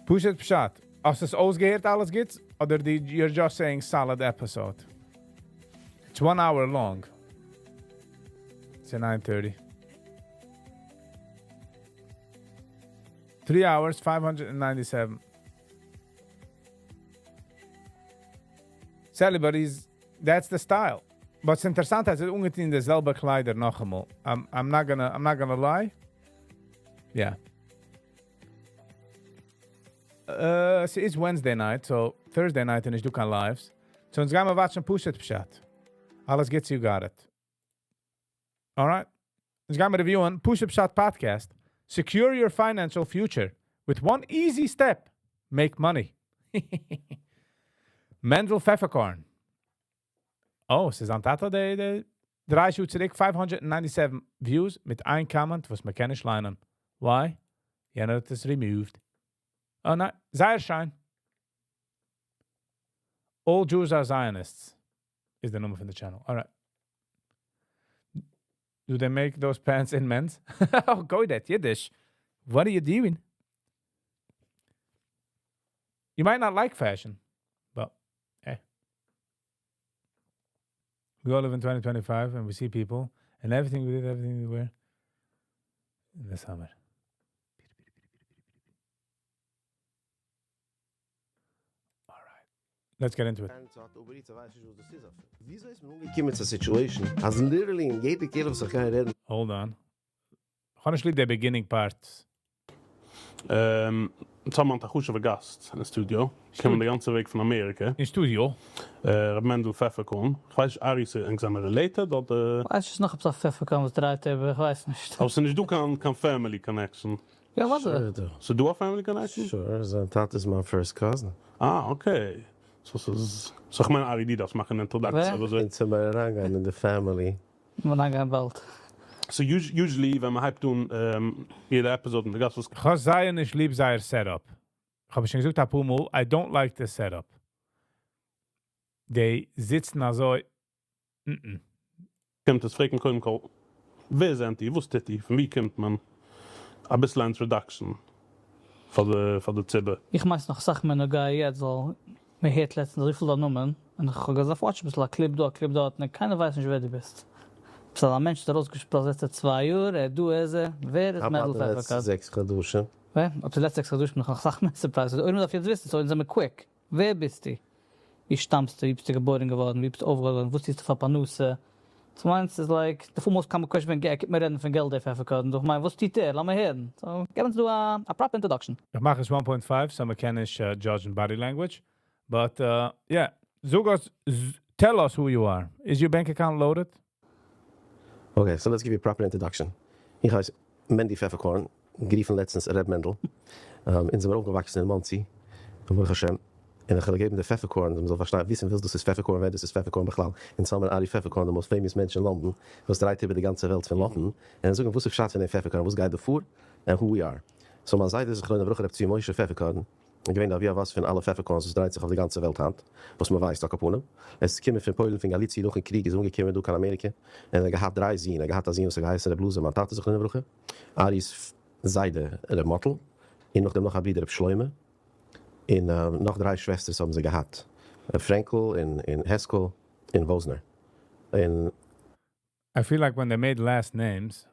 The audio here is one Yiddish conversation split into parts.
פשוט פשט, האסט עס אויסגעהערט אלעס גוטס אדער די you're just saying solid episode? It's one hour long. ס'איז nine thirty. Three hours 597. Sally, but he's, that's the style. But ס'איז אינטערעסאנט אז ער האט אנגעטון די זעלבע קליידער נאכאמאל. I'm, I'm not gonna, I'm not gonna lie. Yeah. ס'איז Wednesday night, so Thursday night איז נישט דא קיין lives. So אונז גיימער watch ן פשוט פשט. אלעס גוטס, you got it. Alright. אונז גיימער review ען פשוט פשט podcast. Secure your financial future with one easy step. Make money. מענדל פעפערקארן. Oh, ס'איז זיין טאטע די די 3 שעה צוריק 597 views מיט איין comment וואס מען קען נישט ליינען. Why? יענער האט עס removed. Oh ניין, זייער שיין. All Jews are Zionists is the נאמען פון די channel. Alright. Do they make those pants in men's? Oh, go that Yiddish. What are you doing? You might not like fashion, but hey. We all live in 2025 and we see people and everything we did, everything we wear in the summer. All right. Let's get into it. וויאזוי איז מען אנגעקומען צו א situation אז literally אין יעדע קהילה וואס איך גיי רעדן Hold on. Honestly, the beginning part. אונז האבן היינט א חשוב'ע גאסט אין studio, קומען די גאנצע וועג פון אמעריקע. אין studio? ר' מענדל פעפערקארן. כ'ווייס נישט ארי צו ענק זענען related אדער. כ'ווייס נישט נאך עפעס א פעפערקארן וואס דרייט איבער, איך ווייס נישט. אבער ס'איז נישט דא קיין קיין family connection. יא וואדע. ס'איז דא א family connection? Sure, זיין טאטע איז מיין first cousin. אה okay. So ס'איז, so כ'מיין ארי דו דארפסט מאכן אינטראדאקציע אדער אזוי. אונז וועל מיר אריינגיין אין די family. מיר אריינגיין באלד. So usually ווען מ'הייבט אן יעדע episode מיט די גאסט וואס. כ'האב זייער נישט ליב זייער setup. כ'האב שוין געזאגט אפאר מאל, I don't like this setup. די זיצן אזוי. קומט עס פרעגט מען קודם כל ווער זענט איר, וואס טוט איר, פון ווי קומט מען, אביסל א introduction פאר די פאר די ציבור. איך מיין ס'נאך אסאך מער נוגע יעצט ווייל מ'הערט לעצטנס אזויפיל דיין נאמען און איך האב געזאפט watch אביסל א clip דא א clip דארט און קיינער ווייסט נישט ווער דו ביסט. ביסט אזא מענטש וואס האט ארויסגעשפראצט לעצטע 2 יאר, ער דא ער איז ער, ווער איז מענדל פעפערקארן? זעקס חדשים. ווער? אויב ס'איז לעצטע 6 חדשים בין איך נאך אסאך מער surprised, אויב מ'דארף יעצט וויסן so אונז זעמיר quick, ווער ביסטו? ווי שטאמסטו? ווי ביסטו געבוירן געווארן? ווי ביסטו אויפגעוואקסן? וואס טוסטו פאר פרנסה? צו מיין ס'איז like די פאר most common question ווען געק מיר רעדן פון געלט די פעפערקארן דורך מיין וואס טוט ער? לאמיר הערן. So געב אונז דא א proper introduction. איך מאך עס 1.5 so מ'קען נישט judge ן body language. But yeah, זאג אונז, tell us who you are. Is your bank account loaded? Okay, so let's give you proper introduction. איך הייס מענדי פעפערקארן, גערופן לעצטנס ר' מענדל. אונז זעמיר אויפגעוואקסן אין מאנסי, ברוך השם. און איך וועל געבן די פעפערקארן אז מ'זאל פארשטיין וויסן וואס דאס איז פעפערקארן ווער דאס איז פעפערקארן בכלל. אונז האמיר ארי פעפערקארן די most famous מענטש אין לאנדאן וואס דרייט איבער די גאנצע וועלט פון לאנדאן און זאגן וואס איז פשט פון דעם פעפערקארן וואס גייט דא פאר און who we are. So מיין זיידע זכרונו לברכה ר' צבי משה פעפערקארן איז געווען די אבי אבות פון אלע פעפערקארנס וואס דרייט זיך אויף די גאנצע וועלט היינט, וואס מען ווייסט על כל פנים. עס איז געקומען פון פוילן פון גאליציע נאכן קריג איז אנגעקומען דא קיין אמעריקע און ער האט געהאט דריי זין, ער האט געהאט א זון וואס האט געהייסן ר' אלעזר מיין טאטע זכרונו לברכה, ארי'ס זיידע ר' מאטל, און נאכדעם נאך א ברודער ר' שלמה, און נאך דריי שוועסטערס האבן זיי געהאט, ר' פרענקל און העסקל און וואזנער, און. I feel like when they made last names,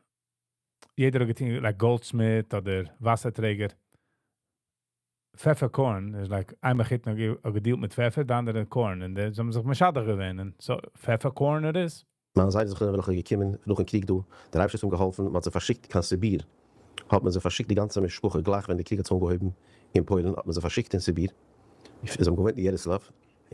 יעדער האט געטון like Goldsmith אדער וואסערטרעגער. פעפערקארן איז like איין מחותן האט געדילט מיט פעפער, די אנדערע corn, און די זיי האבן זיך משדך געווען, און so פעפערקארן it is. מיין זיידע זכרונו לברכה איז געקומען נאכן קריג דא, דער אייבערשטער האט אים געהאלפן, מען האט זיי פארשיקט קיין סיביר, האט מען זיי פארשיקט די גאנצע משפחה, גלייך ווען די קריג האט זיך אנגעהויבן אין פוילן האט מען זיי פארשיקט אין סיביר, זיי האבן געוואוינט אין יעריסלאוו,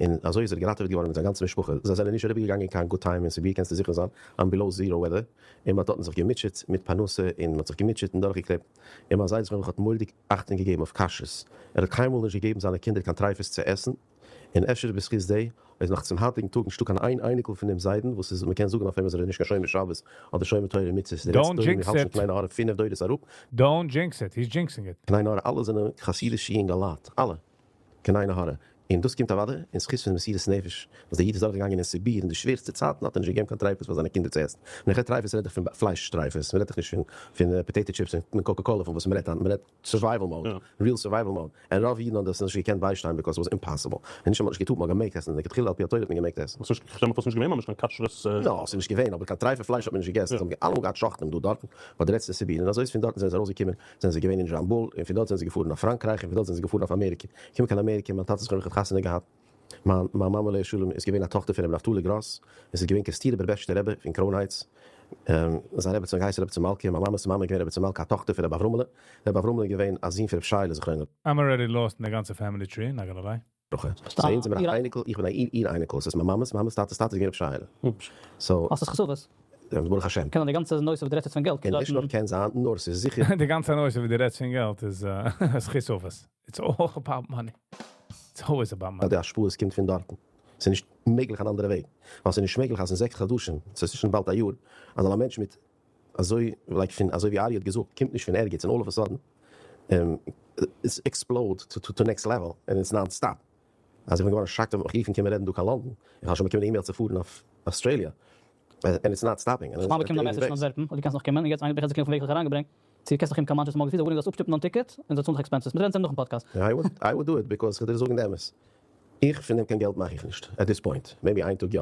און אזוי איז ער געראטעוועט געווארן מיט זיין גאנצע משפחה, זיי זענען נישט אריבערגעגאנגען קיין good time אין סיביר קענסטו זיכער זיין, אן below zero weather, און מען האט דארטן זיך געמוטשעט מיט פרנסה, און מען האט זיך געמוטשעט און דורכגעקלעבט, און מיין זיידע זכרונו לברכה האט מורא'דיג אכטונג געגעבן אויף כשרות, ער האט קיינמאל נישט געגעבן זיינע קינדער קיין טרייפות צו עסן, און אפשר בזכות זה איז נאך צום היינטיגן טאג נישטא קיין איין אייניקל פון דעם זיידן וואס איז מ'קען זאגן אויף אים אז ער איז נישט קיין שומר שבת אדער שומר תורה ומצוות, די לעצטע Don't דורים jinx האלט שוין it. קיין עין הרע פינף דורות אראפ. Don't jinx it, he's jinxing it. קיין עין הרע אלע זענען חסידישע יונגעלייט, אלע, קיין עין הרע. און דאס קומט אוודאי אין זכות פון מסירות נפש וואס דער איד איז דורכגעגאנגען אין סיביר אין די שווערסטע צייטן האט ער נישט געגעבן קיין טרייפות פאר זיינע קינדער צו עסן. ווען איך רעד טרייפות רעד איך פון פלייש טרייפות, מען רעדט דאך נישט פון פון potato chips און Coca Cola פון וואס מען רעדט היינט, מען רעדט survival mode, real survival mode, און רוב אידן האבן דאס נישט געקענט ביישטיין because it was impossible, און נישט אז מען האט נישט געטארט, מען האט געמעגט עסן, לכתחילה על פי התורה האט מען געמעגט עסן. ס'איז נישט געווען ממש קיין כשרות. נא, ס'איז נישט געווען, אבער קיין טרייפע פלייש האט מען נישט געגעסן, זיי האבן אלעמאל געהאט שוחטים דא דארטן, ביי די לעצטע סיביר, און אזוי איז פון דארטן זענען זיי ארויסגעקומען, זענען זיי געווען אין דזשאמבול, און פון דארט זענען זיי געפארן אויף פראנקרייך, און פון דארט זענען זיי געפארן אויף אמעריקע. געקומען קיין אמעריקע, מיין טאטע זכרונו לברכה האט חתונה געהאט, מיין מיין מאמע עליה השלום איז געווען א טאכטער פון רבי נפתלי גראס, און ס'איז געווען קערעסטירער בעשטער רבי פון קרוינהייטס, זיין רעבעצין האט געהייסן רעבעצין מלכה, מיין מאמע'ס מאמע איז געווען רעבעצין מלכה א טאכטער פון רבי אברהמ'לע, רבי אברהמ'לע איז געווען א זון פון רבי שייעלע זכרונו I'm already lost אין די גאנצע family tree, not gonna lie. לברכה. So אונז זעמיר א אייניקל, איך בין א איר איר אייניקל, ס'איז מיין מאמע'ס מאמע'ס טאטע'ס טאטע איז געווען רבי שייעלע. So. האסט עס חשובות? ברוך השם. קען זיין די גאנצע נושא וואס דו רעדסט יעצט פון געלט קען נישט נאר קען זיין, נאר ס'איז זיכער. די גאנצע נושא וואס דו רעדסט פון געלט איז זכות אבות. It's all about money. It's always about money. די השפעות קומט פון דארטן. ס'איז נישט מעגליך אן אנדערע וועג. ווייל ס'איז נישט מעגליך אז אין 6 חדשים, ס'איז שוין באלד א יאר, אז זאל א מענטש מיט אזוי, like פון, אזוי ווי ארי האט געזאגט, קומט נישט פון ערגעץ און all of a sudden עס explode to next level און it's non stop. אז איך בין געווארן shocked ווען מ'האט מיך גערופן קומען רעדן דא קיין לאנדאן, איך האב שוין באקומען אימעיל צו פארן אויף אוסטראליע, and it's not stopping. איך האב באקומען א message פון אנטווערפן אז דו קענסט נאך קומען, און יעצט איינער האט זיך אויפן וועג זיך אריינגעברענגט, צו דו קענסט נאך קומען קיין מאנטשעסטער מארגן פרי, זיי וואלן דאס אפשטופן דיין ticket, און זיי צאלן דיך expenses. מיר רעדן צו אים נאכן פאדקעסט. I would do it because כ'וועל דיר זאגן די אמת, איך פון דעם קיין געלט מאך איך נישט at this point, maybe איין טאג יא,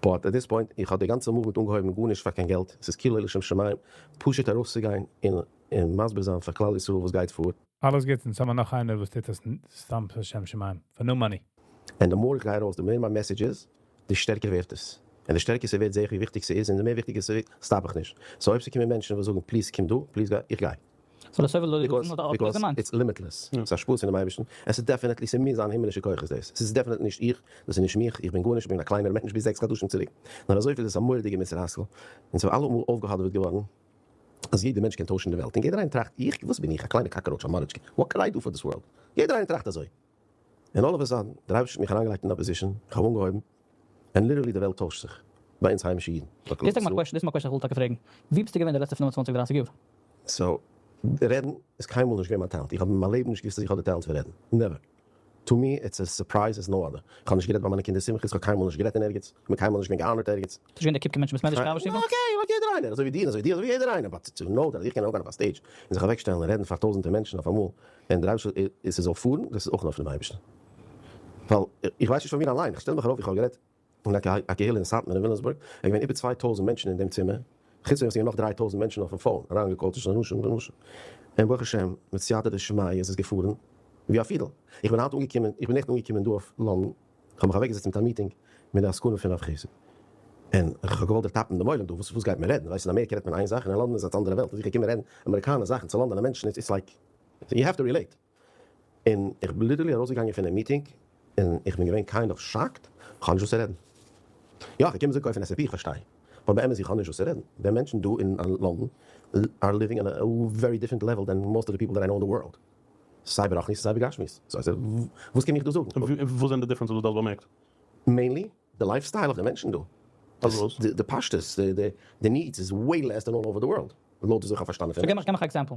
but at this point איך האב די גאנצע movement אנגעהויבן גארנישט פאר קיין געלט, ס'איז כאילו לשם שמים, פשוט ארויסצוגיין און מסביר זיין פאר כלל ישראל וואס גייט פאר. אלעס גוט, אונז האבן נאך איינער וואס טוט עס סתם לשם שמים, for no money. און די more איך גיי ארויס, די מער מיין message איז, די שטערקער ווערט עס. און די שטערקער ס'ווערט זעה איך ווי וויכטיג ס'איז, און די מער וויכטיגער ס'ווערט, stop איך נישט. So אויב ס'קומען מענטשן וואס זאגן please קום דא, please גיי, איך גיי. So דאס אויב לא Because, because it's limitless. ס'איז א שפאס פונעם אייבערשטן. עס איז definitely, ס'מוז זיין הימלישע כוחות דאס. ס'איז definitely נישט איך, דאס איז נישט מיך, איך בין גארנישט, איך בין א קליינער מענטש ביז 6 חדשים צוריק. נאר אזויפיל איז עס א מורא'דיגע מוסר השכל. און ס'איז אלעמאל אויפגעהאדעוועט געווארן אז יעדער מענטש קען טוישן די וועלט. און יעדער איינער טראכט, איך, וואס בין איך, א קליינע cockroach, א מאראטשקע, what can I do for this world? יעדער איינער טראכט אזוי. און all of a sudden, דער אייבערשטער האט מיך אריינגעלייגט אין א position, איך האב אנגעהויבן, און literally די וועלט טוישט זיך ביי אונז היימישע אידן. דאס איז מיין question, דאס איז מיין question, איך וויל טאקע פרעגן. ווי ביסטו געווען די לעצטע 25, 30 יאר? So, רעדן איז קיינמאל נישט געווען מיין talent. איך האב אין מיין לעבן נישט געוואוסט אז איך האב די talent פון רעדן. Never. To me, it's a surprise as no other. איך האב נישט גערעדט ביי מיינע קינדער'ס שמחות, איך האב קיינמאל נישט גערעדט אין ערגעץ. איך בין קיינמאל נישט געווען גע honored ערגעץ. ביסט נישט געווען דער קופקע מענטש מיט מענטש קאווע שטיבל? Okay, like יעדער איינער, אזוי ווי דיר, אזוי ווי דיר, אזוי ווי יעדער איינער. But to know that איך קען ארויפגיין אויף א stage און זיך אוועקשטעלן און רעדן פאר טויזנטער מענטשן אויף אמאל, און דער אייבערשטער איז ס'זאל פארן, דאס איז אויך נאר פונעם אייבערשטן. ווייל איך ווייס נישט פון מיר אליין, איך שטעל מיך ארויף, איך האב גערעדט אין א קהילה אין סאטמאר אין וויליאמסבורג, עס געווען איבער 2000 מענטשן אין דעם צימער, חוץ פון דעם איז געווען נאך 3000 מענטשן אויפן phone, אריינגע call ט צווישן אנשים ונשים. און ברוך השם, מיט סייעתא דשמיא איז עס געפארן ווי א פידל. איך בין היינט אנגעקומען, איך בין נעכטן אנגעקומען דא אויף לאנדאן, איך האב מיך אוועקגעזעצט מיט א meeting מיט די עסקנים פון רב חסד, און איך האב געוואלט דערטאפן דעם עולם דא, וואס גייט מען רעדן, ווייסט אין אמעריקע רעדט מען איין זאך, און אין לאנדאן איז א אנדערע וועלט, אז איך קום רעדן אמעריקאנער זאכן צו לאנדאנער מענטשן, it's like, you have to relate. און איך בין literally ארויסגעגאנגען פון דעם meeting, און איך בין געווען kind of shocked, איך האב נישט וואס צו רעדן. יא, איך קום זיך קויפן SAP, איך פארשטיי. אבער באמת, איך האב נישט וואס צו רעדן. די מענטשן דא אין לאנדאן are living on a very different level than most of the people that I know in the world. סיי ברוחניות, סיי בגשמיות. So, וואס קען איך דא זאגן? וואס זענען די differences וואס דו האסט באמערקט? Mainly, the lifestyle of די מענטשן דא. אז וואס? די פשטות, די needs is way less than all over the world. לויט וואס איך האב פארשטאנען פון So, גיב מיך א example.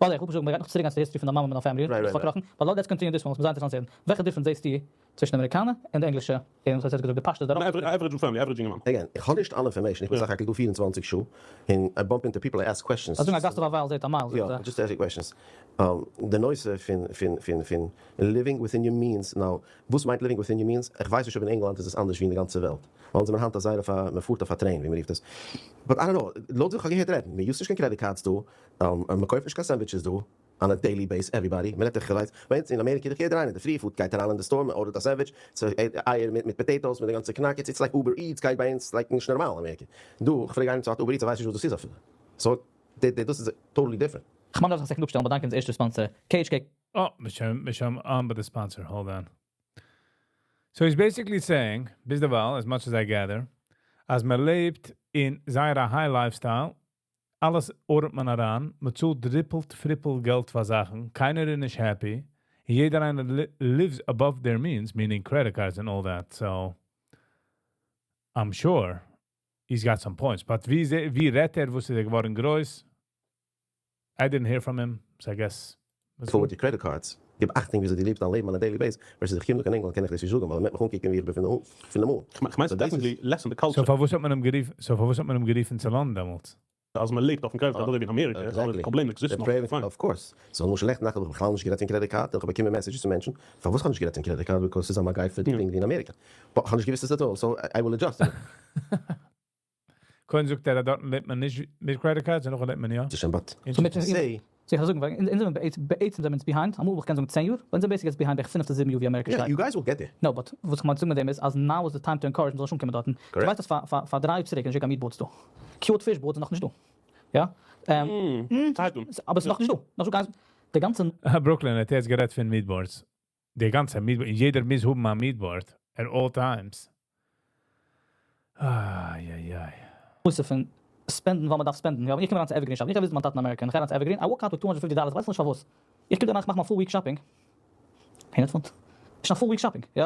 ווייל איך וויל פשוט, מ'גייט נאך צוריק גיין צו די history פון דיין מאמע מיט דיין family. Right. But let's continue this one, וואס מיר זענען אינטערעסאנט צו הערן. וועלכע difference זעסטו צווישן אמעריקאנער און די ענגלישע? און וואס האט ער געזאגט, די פשטות דערויף? Average family, average יונגערמאן. Again, איך האב נישט אלע information, איך בין סך הכל דא 24 שעה, און I bump into people, I ask questions. אזוי א גאסט אויף א ווייל זעט א מייל, זאגט יא, ער. Just ask questions. די נושא פון living within your means, now, וואס מיינט living within your means? איך ווייס נישט אויב אין ענגלאנד איז עס אנדערש ווי אין די גאנצע וועלט. ווייל אונז זעמיר היינט אזוי אויף א, מען פארט אויף א train, ווי מען רופט עס. But I don't know, לויט ווי איך האב געהערט רעדן, מען use ט נישט קיין credit cards דא, מען קויפט נישט קיין sandwiches דא, on a daily base, everybody, מען רעדט איך ווייס, ביי אונז אין אמעריקע דאך יעדער איינער, די free food גייט אריין אין די store, מען order ט א sandwich, אייער מיט potatoes, מיט די גאנצע קנאק, it's like Uber Eats גייט ביי אונז like נישט נארמאל אין אמעריקע. דא, איך פרעג איינעם צו האט Uber Eats, ער ווייסט נישט וואס דאס איז אפילו. So, דאס איז totally different. איך מיין, דארף זיך א second אפשטעלן, באדאנקען אונזער ערשטער sponsor, KHK. Oh, מיר on by the sponsor. Hold on. So he's basically saying, ביז דערווייל, as much as I gather, אז מען לעבט אין זייער א high lifestyle, אלעס order ט מען אריין, מען צאלט דריפלט, פריפלט געלט פאר זאכן, קיינער איז נישט happy, יעדער איינער lives above their means, meaning credit cards and all that. So I'm sure he's got some points. But ווי רעדט ער, וואס איז ער געווארן גרויס? I didn't hear from him, so I guess For with your credit cards, גיב אכטונג וויאזוי דו לעבסט דיין לעבן on a daily basis, versus איך קום דא קיין ענגלאנד קען איך דאס נישט זאגן, ווייל מען וועט מיך אנקוקן ווי איך בין פון די moon. איך מיין, So this is- definitely less in the So culture. פארוואס האט מען אים גערופן, so פארוואס האט מען אים גערופן צו לאנדאן דעמאלטס? אז מען לעבט אויפן credit card, אזוי ווי אין אמעריקע, אבער די פראבלעם exist נאך. Fine. Of course. So למשל נעכטן נאכט האב איך בכלל נישט גערעדט פון credit card, איך האב באקומען messages פון מענטשן, פארוואס האב איך נישט גערעדט פון credit card, because ס'איז א מגיפה דינג אין אמעריקע. But איך האב נישט געוואוסט עס at all, so I will adjust. קודם זאגט ער, דארט לעבט מען נישט מיט credit cards, און נאך לעבט מען יא. But So מיט say, So איך זאגן, ווייל אין זענען בעצם זענען behind, אמאל איך קען זאגן 10 יאר, ווען זענען basically behind 5 ביז 7 יאר ווי אמעריקע Yeah, שטייט. you guys will get there. No, but וואס איך מיין צו זאגן מיט דעם איז, אז now is the time to encourage, מ'זאל שוין קומען דארטן. דו Correct. ווייסט אז פאר 3 יאר צוריק, איז קיין meat boards דא. Cured fish boards נאך נישט דא. יא? צייטונג. אבער עס איז נאך נישט דא. נאך דא גאנץ די גאנצע Brooklyn האט יעצט גערעדט פון meat boards. די גאנצע meat board, יעדער מוז האבן א meat board at all times. איי איי איי. מוז פון spend ן, וואס מען דארף spend ן. יא, איך קום אריין צו Evergreen shopping. איך האב מיין טאטן אין אמעריקע. איך גיי אריין צו Evergreen. I walk out with $250. ווייסט נישט פארוואס. איך קום דערנאך, מאך מיין full week shopping. 100 פונט. איז א full week shopping, יא?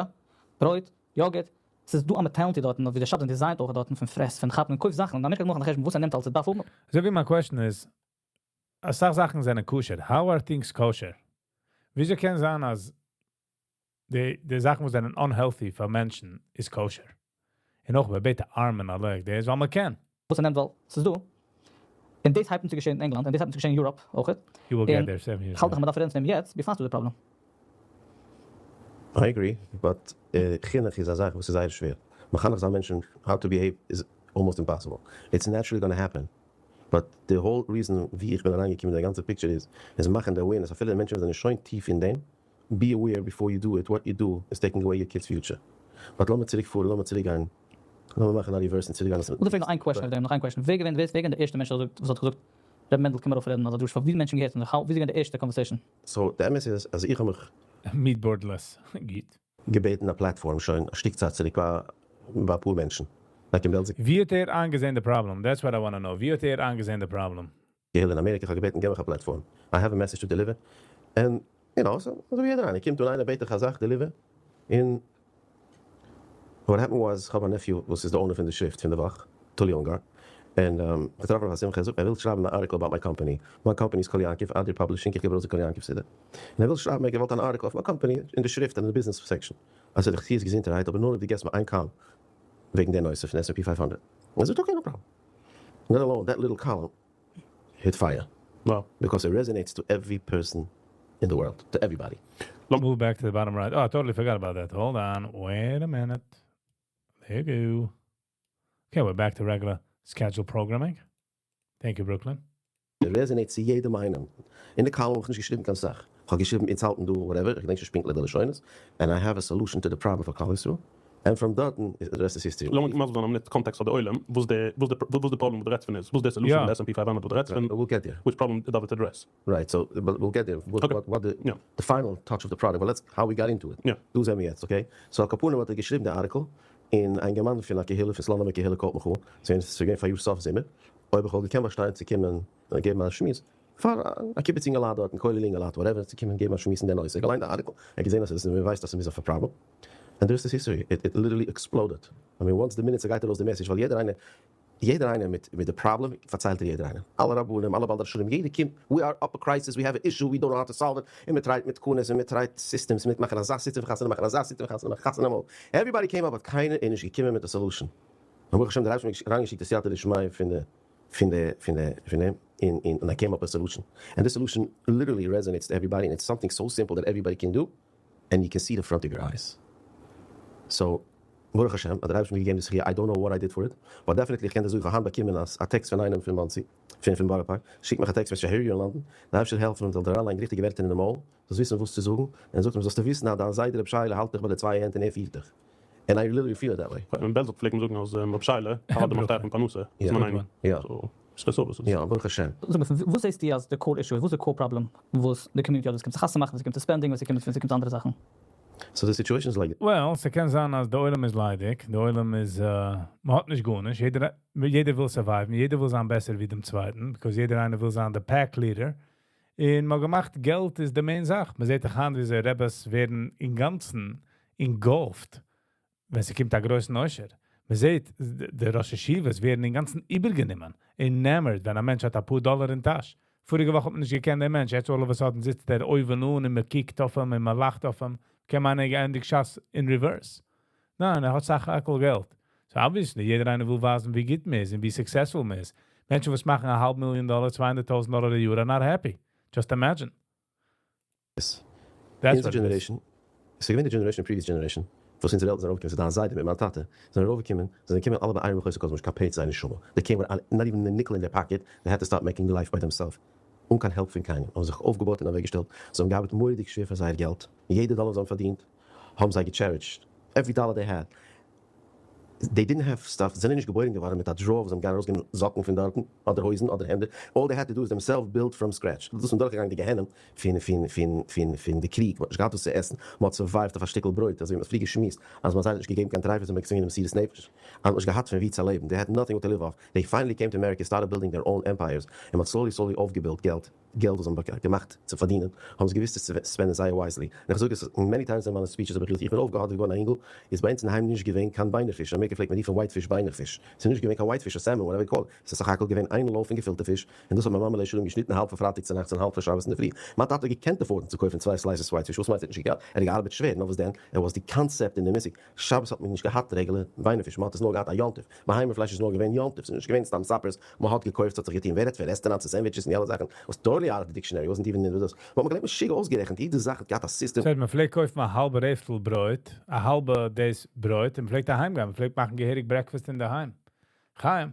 ברויט, yogurt. עס איז דא א mentality דארט, ווי די shop design אויך דארט פון פרעס, פון כאפן און קויף זאכן. און אמעריקע מאכן חשבון, וואס ער נעמט אלס דארף האבן. אזוי ווי מיין question איז, אסאך זאכן זענען kosher. How are things kosher? וויאזוי קען זיין, אז די זאכן, וואס זענען unhealthy פאר מענטשן, איז kosher? און אויך ביי בעטע ארמען אלע, דאס איז ווייל מען קען. וואס ער נעמט, ווייל עס איז דא. און דאס הייבט אן צו געשען אין ענגלאנד, און דאס הייבט אן צו געשען אין Europe אויך. You will get און there 7 years. האלט איך, מען דארף רעדן פון דעם יעצט, before the problem. I agree, but חינוך איז א זאך וואס איז זייער שווער. מחנך זיין מענטשן how to behave is almost impossible. It's naturally going to happen. But the whole reason ווי איך בין אריינגעקומען אין די גאנצע picture איז מאכן די awareness. אפילו די מענטשן זענען שוין טיף אין דעם, be aware before you do it. What you do is taking away your kids' future. But לאמיר צוריקפארן, לאמיר צוריקגיין. לאמיר מאכן א reverse און צוריקגיין. און פרעג נאך איין question אויף דעם, נאך איין question. ווער געווען, ווער איז געווען דער ערשטער מענטש, וואס האט געזאגט, ר' מענדל, קום ארויף רעדן, אדער דו, ווי מענטשן געהערט, און ווי איז געווען די ערשטע conversation? So, דער אמת איז, אז איך האב מיך Meat boardless. גוט. געבעטן א platform שוין א שטיק צייט צוריק ביי א פאר מענטשן. Like אין בעלזא ווי האט ער איינגעזען the problem? That's what I want to know. ווי האט ער איינגעזען the problem? קהילה אין אמעריקע, איך האב געבעטן, גיב מיך א platform. I have a message to deliver. And, so, אזוי ווי יעדער איינער, קומט אן איינער בעט דיך א זאך, deliver. And what happened was, איך האב א nephew, וואס איז the owner פון די שריפט, פון די וואך, Tully Ungar. And איך טרעף אים אויף א שמחה, ער זאגט, ער וויל שרייבן אן article about my company. My company is Kol Yaakov, Adri Publishing, איך גיב ארויס די קול יעקב סידור. און ער וויל שרייבן, ער געוואלט אן article אויף my company אין די שריפט, אין די business section. I said, איך טו עס געזונטערהייט, אבער נאר אויב דו גיבסט מיר איין column וועגן דער נושא פון S&P 500. ער זאגט, okay, no problem. Let alone that little column hit fire. Because it resonates to every person in the world, to everybody. Move back to the bottom right. Oh, I totally forgot about that. Hold on. Wait a minute. There you go. Okay, we're back to regular scheduled programming. Thank you, Brooklyn. It resonates צו יעדעם איינעם. אין די column האב איך נישט געשריבן קיין זאך. איך האב געשריבן, אין צייטן דא, whatever, איך געדענק שוין פינקטליך די לשונות, and I have a solution to the problem for כלל ישראל. And from that, the rest is history. לאמיר מאל זאגן מיט context פאר די עולם, וואס די problem, וואס דו רעדסט פון איז? וואס די solution פון S&P 500, וואס דו רעדסט פון? We'll get there. Which problem does it address? Right, so but we'll get there. What, what the, the final touch of the product, but let's how we got into it. דא זענען מיר יעצט, okay? So על כל פנים האט ער געשריבן די article, און א יונגערמאן פון א קהילה, פון סלאנימער קהילה call ט מיך אן, זיי זענען געווען פאר סוף זומער, אויב איך וואלט געקענט באשטיין צו קומען, געבן א שמועס, פאר א קיבוץ אינגעלייט דארט, א כולל אינגעלייט, whatever, צו קומען געבן א שמועס אין דער נושא. איך געליינט די article, ער געזען, אז עס איז, מען ווייסט, אז עס איז א problem. And the rest is history. It literally exploded. I mean, once the minute ס'גייט ארויס די message, ווייל יעדער איינער מיט די problem פארציילט ער יעדער איינער. אלע רבנים, אלע בעל דרשנים, יעדער קומט, we are up a crisis, we have an issue, we don't know how to solve it. און מען try ט מיט תקנות, און מען try ט systems, מיט מאכן אזא system, חתונה מאכן אזא system, חתונה מאכן, חתונה אמאל. Everybody came up, but קיינער איז נישט געקומען מיט א solution. און ברוך השם, דער אייבערשטער האט אריינגעשיקט די סייעתא דשמיא פון דעם, and I came up with a solution. And this solution literally resonates to everybody, and it's something so simple that everybody can do, and you can see the front of your eyes. So, ברוך השם, דער אייבערשטער האט מיר געגעבן די זכיה, I don't know what I did for it, but definitely איך קען דאס זאגן, איך האב באקומען א טעקסט פון איינעם פון מאנסי, פון בארא פארק, שיקט מיך א text, I hear you in London, דער אייבערשטער העלפן און זאל דיר אריינלייגן ריכטיגע ווערטער אין די מויל, זאלסט וויסן וואס צו זאגן, און ער זאגט אים, זאלסטו וויסן, אז דיין זיידע רב שייעלע האלט דיך ביי די צוויי הענט און ער פירט דיך. And I literally feel it that way. אין בעלזא פלעגט מען זאגן, אז רב שייעלע האט די מפתח פון פרנסה. Ja. איז מיין Ja. So, איז דאס אזוי? יא, ברוך השם. זאג מיר, וואס זעסטו אז די core issue? וואס איז די core problem? וואס די community האט? וואס קומט צו חתונה מאכן, וואס קומט צו spending, וואס קומט צו אנדערע זאכן? So the situation is like Well, ס'קען זיין, אז דער עולם איז ליידיג, דער עולם איז, מען האט נישט גארנישט, יעדער וויל survive ן, יעדער וויל זיין בעסער ווי דעם צווייטן, because יעדער איינער וויל זיין דער pack leader. און מ'האט געמאכט, געלט איז די main זאך. מען זעט דאך אן, ווי די רביס ווערן אינגאנצן engulfed, ווען ס'קומט א גרויסן עושר. מען זעט, די ראש ישיבות ווערן אינגאנצן איבערגענומען, enamored, ווען א מענטש האט א פאר דאלאר אין טאש. פאריגע וואך האט מען נישט געקענט דעם מענטש, יעצט all of a sudden זיצט ער אויבן אן און מען קוקט אויף אים און מען לאכט אויף אים. קען מען געענדיגט ש"ס in reverse. ניין, ער האט סך הכל געלט. So obviously, יעדער איינער וויל ווייזן, ווי גוט מען איז און ווי successful מען איז. מענטשן, וואס מאכן א האלב מיליאן דאלאר, 200.000 דאלאר א יאר, are not happy. Just imagine. That's אונזער what it is. generation, ס'איז געווען די generation, previous generation, וואס אונזערע עלטערן זענען ארויפגעקומען, ס'איז דיין זיידע מיט מיין טאטע, זענען ארויפגעקומען, זענען געקומען אלע ביי איין מחוזא קאזמיש קיין פעיט זיין נשמה, they came with not even a nickel in their pocket, they had to start making life by themselves, אן קיין help פון קיינעם, האבן זיך אויפגעבויט און אוועקגעשטעלט, זיי האבן געארבעט מורא'דיג שווער פאר זייער געלט, יעדע דאלער וואס זיי האבן פארדינט, האבן זיי גע cherished, every dollar they had. They didn't have stuff, זיי זענען נישט געבוירן געווארן מיט א drawer וואס זיי האבן געגאנגען ארויסגעבן זאקן פון דארטן, אדער הויזן אדער העמדער, all they had to do is themselves build from scratch, דאס איז מען דורכגעגאנגען די גיהנום פון פון פון פון פון די קריג, מען האט נישט געהאט וואס צו עסן, מען האט survived אויף א שטיקל ברויט, אזוי ווי מען האט פריער געשמועסט אז מיין זיידע האט נישט געגעבן קיין טרייפות און מען האט געצווינגען די מסירות נפש, אז מען האט נישט געהאט פון ווי צו לעבן, they had nothing what to live off, they finally came to America started building their own empires, און מען האט slowly slowly אויפגעבויט געלט. געלט וואס זיי האבן געמאכט צו פארדינען, האבן זיי געוואוסט עס צו spend ען זייער wisely. און איך זאג עס many times אין מיינע speeches האב איך געזאגט, איך בין אויפגעהאדעוועט געווארן א אינגל, איז ביי אונז אינדערהיים נישט געווען קיין ביינער פיש, אין אמעריקע פלעגט מען רופן white fish ביינער פיש, ס'איז נישט געווען קיין white fish אדער salmon whatever you call it, ס'איז סך הכל געווען איין loaf פון געפילטע פיש, און דאס האט מיין מאמע עליה השלום געשניטן האלב פאר פרייטאג צונאכטס און האלב פאר שבת אינדערפרי. מיין טאטע האט געקענט afford ן צו קויפן צוויי slices white fish, וואס מיינט ער האט נישט געקענט? ער האט געארבעט שווער, נאר וואס דען, it was די קאנצעפט און די מושג, שבת האט מען נישט געהאט רעגולער ביינער פיש, מען האט עס נאר געהאט א יום טוב, בהמה פלייש איז נאר געווען יום טוב, ס'איז נישט געווען סתם suppers, מען האט געקויפט ס'האט זיך געטון, ווער רעדט פון רעסטעראנטס און sandwiches און די אלע זאכן, was totally out of the dictionary, wasn't even אין דאס, מען האט געלעבט משוגע אויסגערעכנט, יעדע זאך האט געהאט א סיסטעם. ס'הייסט מען פלעגט קויפן א האלבע רעפטל ברויט, א האלבע דאס ברויט, און מען פלעגט אהיים גיין, מען פלעגט מאכן געהעריג breakfast אינדערהיים. חיים,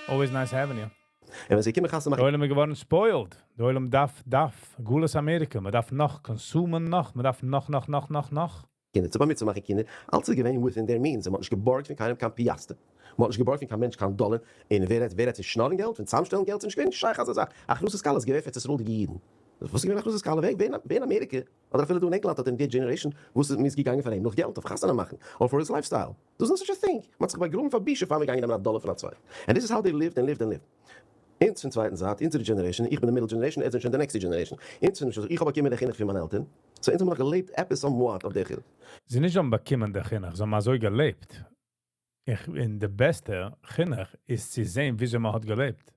always nice having you. און ווען זיי קומען חתונה מאכן. די עולם איז געווארן spoiled, די עולם דארף דארף, גלות אמעריקע, מען דארף נאך consume ען נאך, מען דארף נאך נאך נאך נאך נאך. קינדער, צו בר מצוה מאכן קינדער, אלץ איז געווען within their means, מען האט נישט געבארגט פון קיינעם קיין פיאסטער, מען האט נישט געבארגט פון קיין מענטש קיין דאלער, און ווער רעדט ווער רעדט פון שנארן געלט, פון צוזאמשטעלן געלט, ס'איז נישט געווען שייך אזא זאך, הכנסת כלה איז געווען פאר ארץ ישראל'דיגע אידן, וואס איז געווען הכנסת כלה, ווער ווער אין אמעריקע, אדער אפילו דא אין ענגלאנד האט אין די generation וואס איז געגאנגען פאר אים נאך געלט אויף חתונה מאכן, אר for his lifestyle, there's no such a thing, מען האט זיך באגראבן פאר בושה פאר מען געגאנגען נעמען א דאלער פון א צווייטן, and this is how they lived and lived and lived. אונז פון צווייטן זייט, אונזערע generation, איך בין די middle generation, עטס זענט שוין די next ע generation, אונז פון איך האב באקומען די חינוך פון מיינע עלטערן, so אונז האבן נאך געלעבט עפעס somewhat אויף די חינוך. זיי נישט האבן באקומען די חינוך, זיי האבן אזוי געלעבט. איך, און די בעסטע חינוך איז צו זען וויאזוי מען האט געלעבט.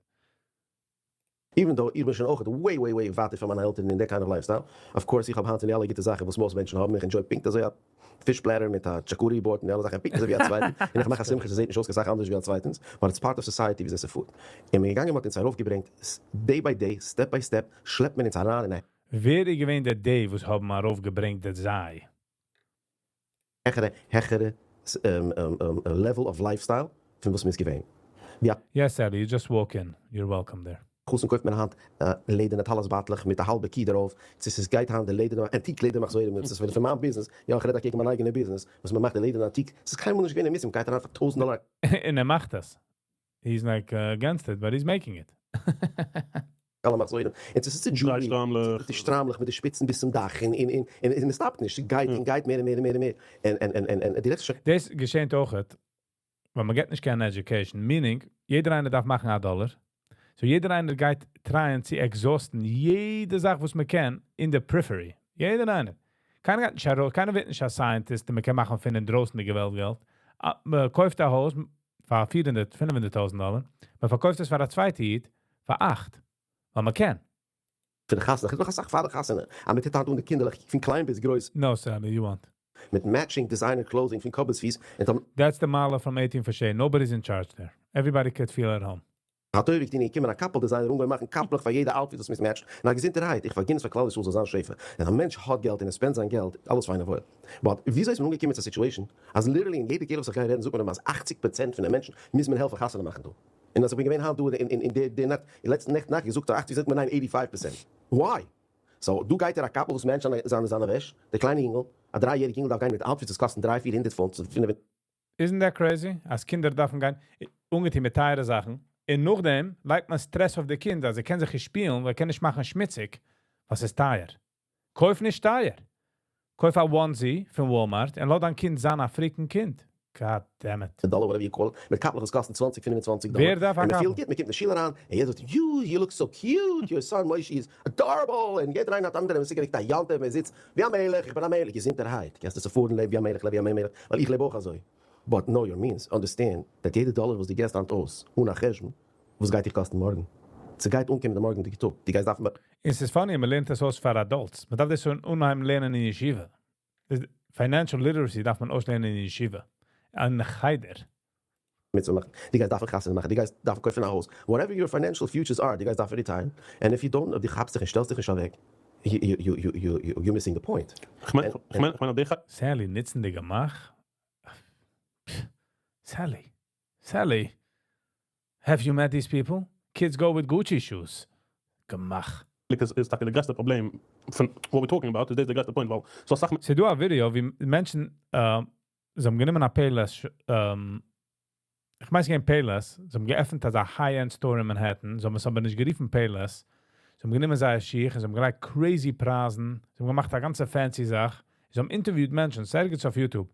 Even though איך בין שוין אויך way way way ווייטער פון מיינע עלטערן אין די kind of lifestyle, of course איך האב היינט די אלע גוטע זאכן וואס most מענטשן האבן, איך enjoy פונקט אזוי א fish platter מיט א charcuterie board און די אלע זאכן פונקט אזוי ווי א צווייטן, און איך מאך א שמחה ס'זעט נישט אויס קיין סאך אנדערש ווי א צווייטענס, but it's part of society וויאזוי ס'פארט. און מ'איז געגאנגען מ'האט אונז ארויפגעברענגט day by day, step by step, שלעפט מען אונז אריין אין א. ווער איז געווען דער די וואס האבן ארויפגעברענגט די זיי? העכערע העכערע level of lifestyle פון וואס מ'איז געווען. ווי א. Yes Sally, you just walk in, you're welcome there. חתן קויפט מען היינט לעדערנע טלית בייטלעך מיט א האלבע קי דערויף, צו ס'איז גייט היינט די לעדערנע antique לעדער מחזורים, צו ס'איז פון מיין ביזנעס, יא איך רעד אקעגן מיין אייגענע ביזנעס, וואס מ'מאכט די לעדערנע antique, ס'איז קיינמאל נישט געווען אין מיסים, גייט אריין פאר 1000 דאלער א. און ער מאכט עס. He's like against it, but he's making it. אלע מחזורים, און צו ס'איז צו דריי jewelry, שטראמלעך. די שטראמלעך מיט די שפיצן ביז צום דאך, און און און און מען stop ט נישט, ס'גייט און גייט מער און מער און מער און מער, און און און און די רעדסט שוין. דאס געשענט אויכעט ווייל מען געט נישט קיין education, meaning יעדער איינער דארף מאכן א דאלער, so יעדער איינער גייט try ען צו exhaust ן יעדע זאך וואס מען קען אין די periphery, יעדער איינער, קיינער גייט נישט ארויס, קיינער ווערט נישט א scientist און מען קען מאכן פון אינדרויסנדיגע וועלט געלט, מען קויפט א הויז פאר 400 500 טויזנט דאלער, מען פארקויפט עס פאר א צווייטע איד פאר 8, ווייל מען קען. פון די חתונה, כ'רעד נאך אסאך פאר די חתונה, אז מען טוט היינט אן די קינדערלעך פון קליין ביז גרויס. No Sally, you want. מיט matching designer clothing פון קאפ ביז פיס, און טאמער. That's the מעלה from 18 for shade, nobody's in charge there, everybody could feel at home. האט אויך געטון געקומען א קאפל designer אנגעהויבן מאכן קאפלעך פאר יעדע outfit וואס מוז match ן, און א געזונטערהייט, איך פארגין עס פאר כלל ישראל זאל זיין שפע, ווען א מענטש האט געלט און ער spend ט זיין געלט, אלעס פיין און וואויל, but וויאזוי איז מען אנגעקומען צו א situation אז literally אין יעדע קהילה וואס איך גיי רעדן זאגט מען אים אז 80% פון די מענטשן מוז מען העלפן חתונה מאכן דא, און אז איך בין געווען היינט דא אין די די נאכט, אין לעצטן נעכטן נאכט געזאגט אז 80 זאגט מען ניין 85%, why? So דא גייט ער א קאפל וואס match ט זיינע זיינע וועש, די קליינע יונגל, א דריי יעריג יונגל דארף גיין מיט outfits וואס קאסטן דריי פיר הונדערט פונט, פינף און. Isn't that crazy? אז קינדער דארפן גיין אנגעטון מיט טייערע זאכן, און נאכדעם לייגט מען stress אויף די קינד אז ער קען זיך נישט שפילן ווייל ער קען נישט מאכן שמוציג וואס איז טייער. קויף נישט טייער. קויף א onesie פון Walmart און לאז דיין קינד זיין א freaking קינד. God damn it. דאלער whatever you call it, מיט קאפלעך וואס קאסטן צוואנציג פינף און צוואנציג דאלער, ווער דארף א און מען קאפל? פילט גוט, מען קומט אין שול אריין, און יעדער זאגט you you look so cute, your son מושי is adorable, און יעדער איינער האט אנדערע, מען איז צוגעדעקט א יום טוב, מען זיצט ווי א מלך, איך בין א מלך, געזונטערהייט, קענסטו צופארן לעב ווי א מלך, לעב ווי א מלך, ווייל איך לעב אויך אזוי, but know your means, understand that יעדע דאלער וואס דו געסט היינט אויס אן א חשבון, וואס גייט דיך קאסטן מארגן? ס'גייט אנקומען די מארגנדיגע טאג, דו גייסט דארפן. און ס'איז funny, מ'לערנט עס אויס פאר adults. מ'דארף דאס שוין אנהייבן לערנען אין ישיבה. Financial literacy דארף מען אויסלערנען אין ישיבה. אין חדר. מצוה מאכן, דו גייסט דארפן חתונה מאכן, דו גייסט דארפן קויפן א הויז, whatever your financial futures are, דו גייסט דארפן retire ן, and if you don't, אויב דו כאפסט זיך און שטעלסט דיך נישט אוועק, you missing the point. כ'מיין כ'מיין אז די. Sally נוצן די גמח? Sally. Sally. Have you met these people? Kids go with Gucci shoes. גמח. איז טאקע די גרעסטע פראבלעם פון what we talking about, איז דאס די גרעסטע point, ווייל ס'דא אסאך. ס'איז דא א ווידעא ווי מענטשן זיי האבן גענומען א Payless, איך מיין ס'איז געווען Payless, זיי האבן געעפנט אזא high-end store אין Manhattan, זיי האבן עס אבער נישט גערופן Payless, זיי האבן גענומען זייער שיך און זיי האבן געלייגט crazy פרייזן, זיי האבן געמאכט א גאנצע fancy זאך, זיי האבן interviewed מענטשן, ס'איז ערגעץ אויף YouTube,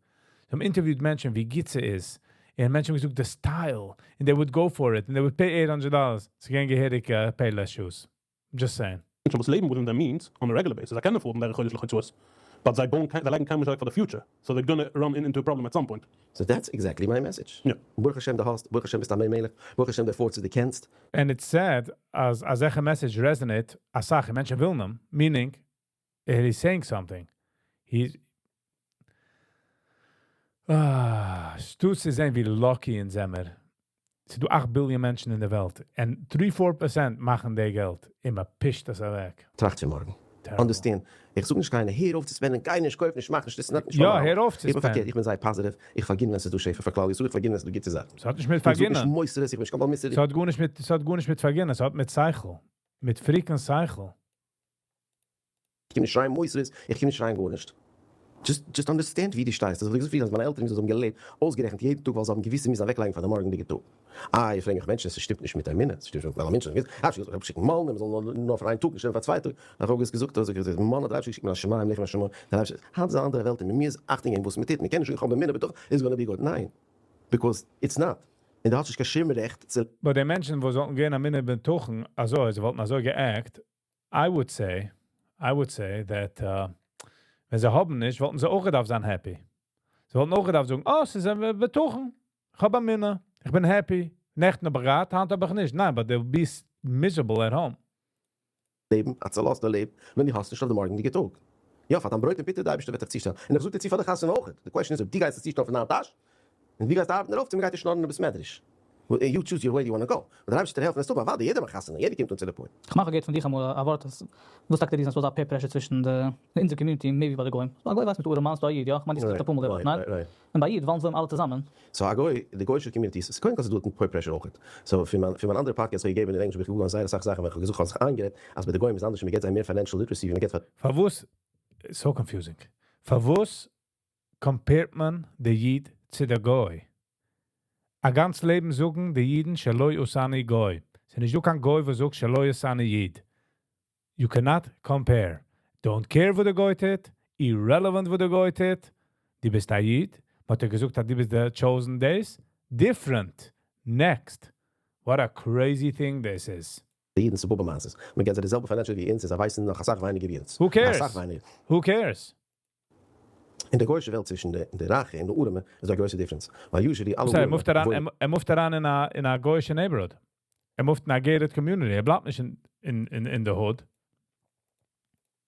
זיי האבן interviewed מענטשן ווי גוט ס'איז, און מענטשן האבן געזאגט די style, און they would go for it, און they would pay $800, ס'איז געווען געהעריג Payless shoes. Just saying. מענטשן וואס לעבן within their means on a regular basis, זיי קענען afford ן דער חודש'ליכע הוצאות, but זיי בויען קיין, זיי לייגן קיינמאל נישט אוועק פאר די future, so they're gonna run into a problem at some point. So that's exactly my message. ברוך השם דו האסט, ברוך השם ביסט א בן מלך, ברוך השם דו afford סט דו קענסט. And it's sad אז אזעלכע message resonate אסאך און מענטשן ווילן אים, meaning ער איז saying something. He's אה, ס'טוט צו זען ווי lucky אונז זעמער. ס'איז דא 8 billion מענטשן אין דער וועלט, און 3-4% מאכן די געלט, און מען פישט עס אוועק. טראכט צו מארגן. Terrible. Understand. איך זאג נישט קיינער, הער אויף צו spend ן, גיי נישט, קויף נישט, מאך נישט, דאס איז נישט יא, מיין הער אויף צו איך בין spend ן. פארקערט, איך בין זייער positive, איך פארגין ווען ס'איז דא שפע פאר כלל ישראל, איך פארגין ווען ס'איז דא גוטע זאכן. ס'האט נישט מיט איך זאג נישט פארגינען. מוסרות, איך בין נישט קיין בעל מוסר. ס'האט גארנישט מיט פארגינען, ס'האט מיט שכל. מיט freaking שכל. איך קום נישט שרייען מוסרות, איך קום נישט שרייען גארנישט. Just understand ווי דו שטייסט. אזוי ווי איך זאג פריער אז מיינע עלטערן ווי זיי האבן געלעבט, אויסגערעכנט יעדן טאג ווייל זיי האבן געוואוסט זיי מוזן אוועקלייגן פאר די מארגנדיגע טאג. איי, פרעגן מיך מענטשן, ס'שטימט נישט מיט אמונה, ס'שטימט נישט מיט אלע מענטשן, האב איך געזאגט, שיקן מאלן, מען זאל נאר פאר איין טאג, נישט פאר 2 טאג. איך האב געזאגט, אז מאן האט דער אייבערשטער געשיקט מן השמים לחם מן השמים, דער אייבערשטער, היינט איז א אנדערע וועלט און מען מוז אכטונג געבן וואס מען טוט, מען קען נישט זאגן איך האב אמונה בטחון, it's gonna be good, ניין, because it's not, און דו האסט נישט קיין שום רעכט צו. But די מענטשן וואס זאלן גיין אמונה בטחון, אזוי, זיי וואלטן אזוי גע act, I would say that ווען זיי האבן נישט, וואלטן זיי אויך געדארפט זיין happy. זיי וואלטן אויך געדארפט זאגן, oh, ס'איז בטחון, איך האב אמונה, איך בין happy, נעכטן האב איך געהאט, היינט האב איך נישט. ניין, but they'll be miserable at home. לעבן, א צעלאזטע לעבן, ווען דו האסט נישט אויף די מארגנדיגע טאג. יא, פאר דיין ברויט און פיטער, די אייבערשטער וועט דיך צושטעלן. און איך זאג דיר צו פאר די חתונה אויך. די question איז אויב דו גייסט עס צושטעלן פון דיין טאש, און דו גייסט ארבעטן דערויף, צו מען גייט דיר שנארן אין בית מדרש. You choose your way you wanna go. און דער אייבערשטער וועט העלפן עס טון, אוודאי, יעדער מאכט חתונה, יעדער קומט אן צו די point. איך מאך א געיט פון דיך אמאל א ווארט אז וואס טאקע די reason אז ס'איז דא א peer pressure צווישן די אונזער community מער ווי ביי די גוים. א גוי ווייסט מיט ארעם מאן ס'דא א איד, יא? איך מיין דו זאגסט אפאר מאל די ווארט, ניין? און ביי איד וואלן זיי אלע צוזאמען. So א גוי, די גוישע community, ס'איז קודם כל ס'איז דא peer pressure אויכעט. So פון מיין אנדערע פאדקעסט וואס איך געב אין ענגליש האב איך געגוגלט זייער אסאך זאכן ווען איך האב געזוכט האב איך זיך איינגערעדט אז ביי די גוים איז אנדערש און מ'געט זיי מער financial literacy ווי מ'געט פאר. פארוואס, so confusing, פארוואס compare ט מען די איד צו די גוי? א גאנץ לעבן זאגן די אידן שלא עשני גוי. ס'איז נישט דא קיין גוי וואס זאגט שלא עשני איד. You cannot compare. Don't care וואס די גוי טוט, irrelevant וואס די גוי טוט. דו ביסט א איד, מ'האט דיר געזאגט אז דו ביסט the chosen days. Different. Next. What a crazy thing this is. די אידן ס'איז באבע מעשה'ס. מ'געט זיי די זעלבע financial ווי אונז און זיי ווייסן נאך אסאך ווייניגער ווי אונז. Who cares? אסאך ווייניגער. Who cares? אין די גוי'אישע וועלט צווישן די רייכע און די ארעמע איז דא א גרויסע difference. ווייל usually אלע ארעמע ארעמע ער move ט אריין, וואוינען. ער move ט אריין אין א גוי'אישע neighborhood. ער move ט אין א gated community. ער בלייבט נישט אין די hood.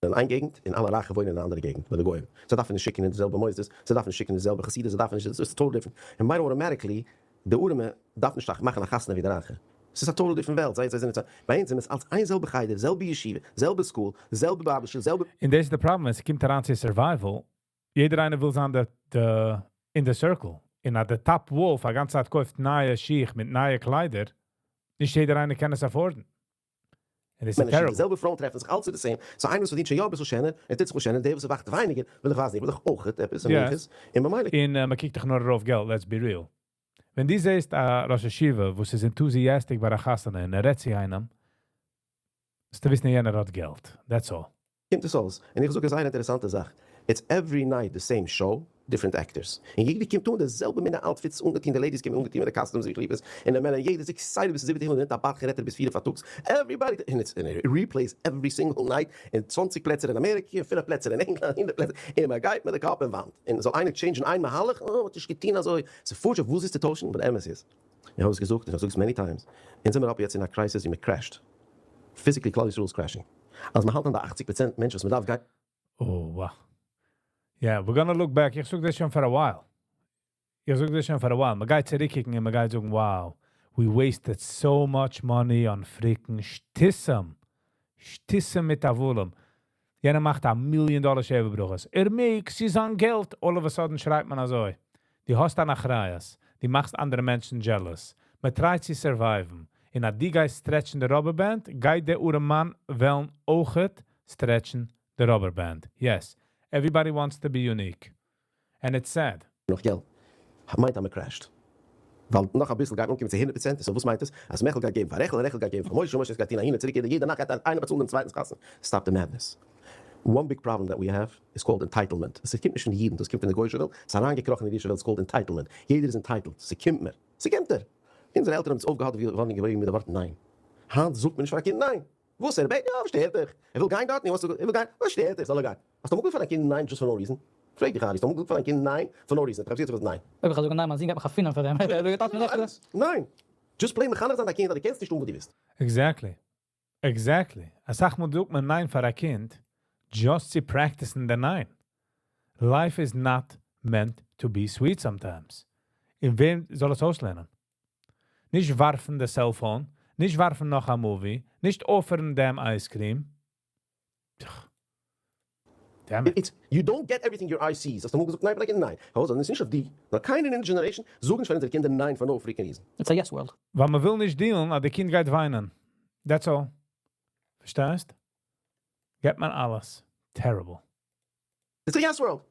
אין איין געגנט, און אלע רייכע וואוינען אין א אנדערע געגנט ביי די גוים. זיי דארפן נישט שיקן אין די זעלבע מוסדות, זיי דארפן נישט שיקן אין די זעלבע חסידות, זיי דארפן נישט, ס'איז total different. און ממילא automatically, די ארעמע דארף נישט מאכן א חתונה ווי די רייכע. ס'איז א total different וועלט, זיי זענען ביי אונז איז אלץ איין זעלבע חדר, זעלבע ישיבה, זעלבע school, זעלבע באבעשע, זעלבע. און דאס איז די פראבלעם, ווען ס'קומט אריין צו survival, יעדער איינער וויל זיין די in the circle. און אז די top wolf א גאנצע צייט קויפט נייע שיך מיט נייע קליידער, נישט יעדער איינער קען עס afford ן. און דאס איז מענטשן, די terrible. זעלבע פרויען טרעפן זיך אלץ די same, so איינער וואס פארדינט שוין יא אביסל שענער, ער טוט זיך אן שענער, דער וואס וואכט ווייניגער, וויל איך ווייזן, איך וויל דאך אויך עפעס, און Yes. און ממילא. און מען קוקט דאך נאר ארויף געלט, let's be real. ווען דו זעסט א ראש ישיבה וואס איז enthusiastic ביי א חתונה און ער רעדט צו איינעם, זאלסטו וויסן יענער האט געלט. That's all. קומט עס אויס, און איך זאג א זייער אינטערעסאנטע זאך, it's every night the same show, different actors. און יעדער קומט אן די זעלבע מינע outfits אנגעטון, די ladies קומען אנגעטון מיט די costumes ווי איך ליב עס, און די מענער, יעדער איז excited ביז 70 און נעמט א באך און רעדט ער ביז 4 פארטאגס, everybody, און it's replays every single night, אין 20 פלעצער אין אמעריקע, און 5 פלעצער אין ענגלאנד, 100 פלעצער, און מען גייט מיט די קאפ אין וואנט, און זאל איינער change ן איין מהלך, אה, האט נישט געטון אזוי, ס'פארט שוין, וואס איז צו טוישן? אבער די אמת איז, איך האב עס געזאגט און איך זאג עס many times, אונז זעמיר אפ יעצט אין א crisis ווי מען crash ט. Physically כלל ישראל איז crashing. אז מ'האלט אן די 80% מענטשן וואס מ'דארף גיין. Oh, wow. Yeah, we're gonna look back. איך זאג דאס שוין for a while. איך זאג דאס שוין for a while. מ'גייט צוריקקוקן און מ'גייט זאגן, "Wow, we wasted so much money on freaking שטותים." שטותים מיט הבלים. יענער מאכט א million dollar שבע ברכות. ער מעג, ס'איז זיין געלט. All of a sudden שרייט מען אזוי. דו האסט אן אחריות. דו מאכסט אנדערע מענטשן jealous. מען try ט צו survive ן. און אז דו גייסט stretch ן די rubber band, גייט דער ארעמאן וועלן אויכעט stretch ן the rubber band. Yes, everybody wants to be unique. And it's sad. נאך געלט מיינט אז מען crash ט. ווייל נאך אביסל גייט מען אנקומען צו 100%. So וואס מיינט עס? אז מעכל גייט געבן פאר רעכל, רעכל גייט געבן פאר משה, משה גייט טון אהין און צוריק, יעדע נאכט גייט איינער באצאלן דעם צווייטנס חתונה. Stop the madness. One big problem that we have is called entitlement. עס קומט נישט פון די אידן, דאס קומט פון די גוי'שע וועלט, עס איז אריינגעקראכן אין די אידישע וועלט, it's called entitlement. יעדער איז entitled, ס'קומט מיר. ס'קומט דיר. אונזערע עלטערן האבן אונז אויפגעהאדעוועט ווי וואנדען געווען מיט די ווארט ניין. היינט זאגט מען נישט פאר א קינד ניין. וואס ער בעט? יא, וואס שטערט דיך? ער וויל גיין דארטן, ער וויל גיין, וואס שטערט דיך? זאל ער גיין. האסט אמאל געזאגט פאר דיין קינד ניין just for no reason? פרעג דיך ארי, האסט אמאל געזאגט פאר דיין קינד ניין for no reason? האט ער געזאגט ניין. אויב איך זאג ניין, מיין זון גייט מיך אפינען פאר דעם. ניין. Just plain מחנך זיין דיין קינד אז דו קענסט נישט טון וואס דו ווילסט. Exactly. אסאך מאל זאגט מען ניין פאר א קינד, just צו practice ן די ניין. Life is not meant to be sweet sometimes. און וועם זאל עס אויסלערנען? נישט ווארפן די cell phone, נישט ווארפן נאך א movie, נישט offer ן דעם ice cream. Damn it. It's, you don't get everything your eye sees. האסט אמאל געזאגט ניין פאר דיין קינד? ניין. פארוואס? ווייל עס איז נישט אויף די. נאר קיינער אין די generation זאגן נישט פאר אונזערע קינדער ניין for no freaking reason. It's a yes world. ווייל מען וויל נישט deal ן אז די קינד גייט וויינען. That's all. פארשטייסט? געבט מען אלעס. Terrible. It's a yes world.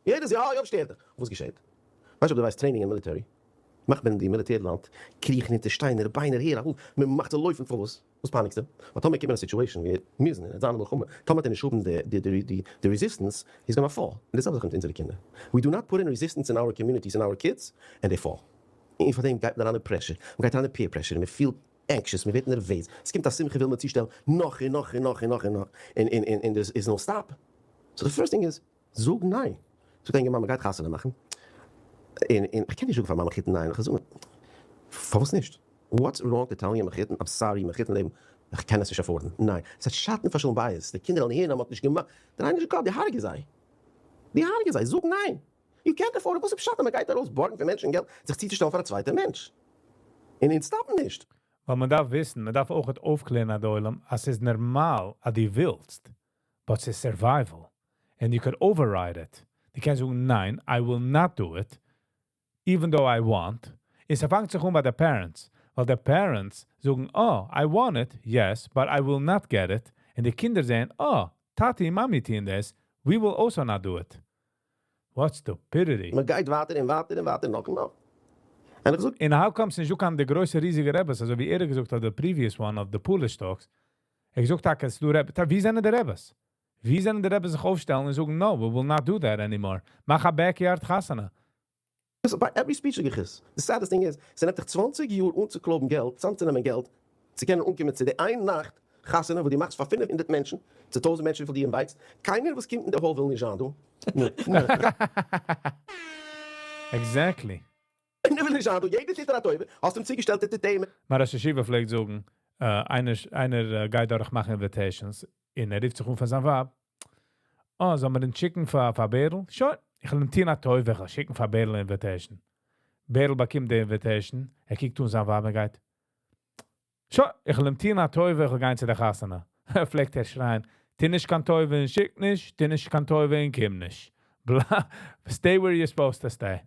יעדער איז יא, יא, שטערט דיך. וואס געשעט? ווייסט אויב דו ווייסט training אין military? מאכט מען אין די מיליטער לאנד קריכן אונטער שטיינער, ביינער, הער, אהין, מען מאכט זיי לויפן, פארוואס? וואס פייניגסטו? ווייל טאמער קומט מען אין א situation ווי מיר זענען אין זיין מלחמה, טאמער וועט ער נישט האבן די די די די resistance, he's gonna fall. און די זעלבע זאך מיט אונזערע קינדער. We do not put in resistance in our communities in our kids, and they fall. און פאר דעם גייט מען אריין אין pressure, מען גייט אריין אין peer pressure, און מען פילט anxious, מען ווערט נערוועז, עס קומט א שמחה וויל מען צושטעלן נאך און נאך און נאך און נאך און נאך, און און און און there is no stop. So the first thing is, זאג ניין. זאגט א אינגערמאן מען גייט חתונה מאכן, און און איך קען נישט זאגן פאר מיין מחותן ניין, איך זאג פארוואס נישט? What's wrong to telling מחותן, I'm sorry מחותן לעבן, איך קען עס נישט afford ן, ניין, עס וועט שאטן פאר שלום בית, די קינדער וועלן הערן אז מען האט נישט געמאכט, דריי נישט די קאפ, די הרג'ע זיי, די הרג'ע זיי, זאג ניין, יו קענט עפארד איט, וואס איז פשט אז מען גייט ארויס בארגן פון מענטשן געלט זיך צוצושטעלן פאר א צווייטע מענטש, און אונז stop ן נישט. ווייל מען דארף וויסן, מען דארף אויך אויפקלערן א עולם, אז ס'איז נארמאל אז דו ווילסט, but ס'איז survival. And you could override it. דו קענסט זאגן, ניין, I will not do it, even though I want. עס פאנגט זיך אן ביי די parents. ווייל די parents זאגן, "Oh, I want it, yes, but I will not get it." און די קינדער זעען, "Oh, טאטי און מאמי טוען דאס, we will also not do it." What stupidity. מען גייט ווייטער און ווייטער און ווייטער נאך און נאך. און איך זאג, און how comes נישט דא קיין די גרויסע ריזיגע רעבעס, אזוי ווי ער האט געזאגט אויף the previous one of the Polish talks. ער געזאגט טאקע, עס איז דא רעבעס. ווי זענען די רעבעס? ווי זענען די רעבעס זיך אויפשטעלן און זאגן, "No, we will not do that anymore." מאך א backyard חתונה. ביי every speech זאג איך עס. The saddest thing is, ס'נעמט דיך 20 יאר אנצוקלויבן געלט, צאמצונעמען געלט, צו קענען אנקומען צו די איין נאכט חתונה, וואו דו מאכסט פאר 500 מענטשן, צו 1000 מענטשן וויפיל דו invite סט. קיינער וואס קומט אין די hall וויל נישט זיין דא. Exactly. קיינער וויל נישט זיין דא. יעדער טוט דיר א טובה. האסט אים צוגעשטעלט entertainment. מיין ראש ישיבה פלעגט זאגן, איינער גייט דורך מאכן invitations, און ער רופט זיך אן פאר זיין ווייב. "Oh, זאל מען דען שיקן פאר בערל? שוין, איך וועל אים טון א טובה, איך וועל שיקן פאר בערל invitation." בערל באקומט די invitation, ער קוקט אן זיין ווייב און גייט, "שוין, איך וועל אים טון א טובה, איך וועל גיין צו דער חתונה." פלעגט ער שרייען, "טו נישט קיין טובה און שיק נישט, טו נישט קיין טובה און קום נישט. Stay where you're supposed to stay."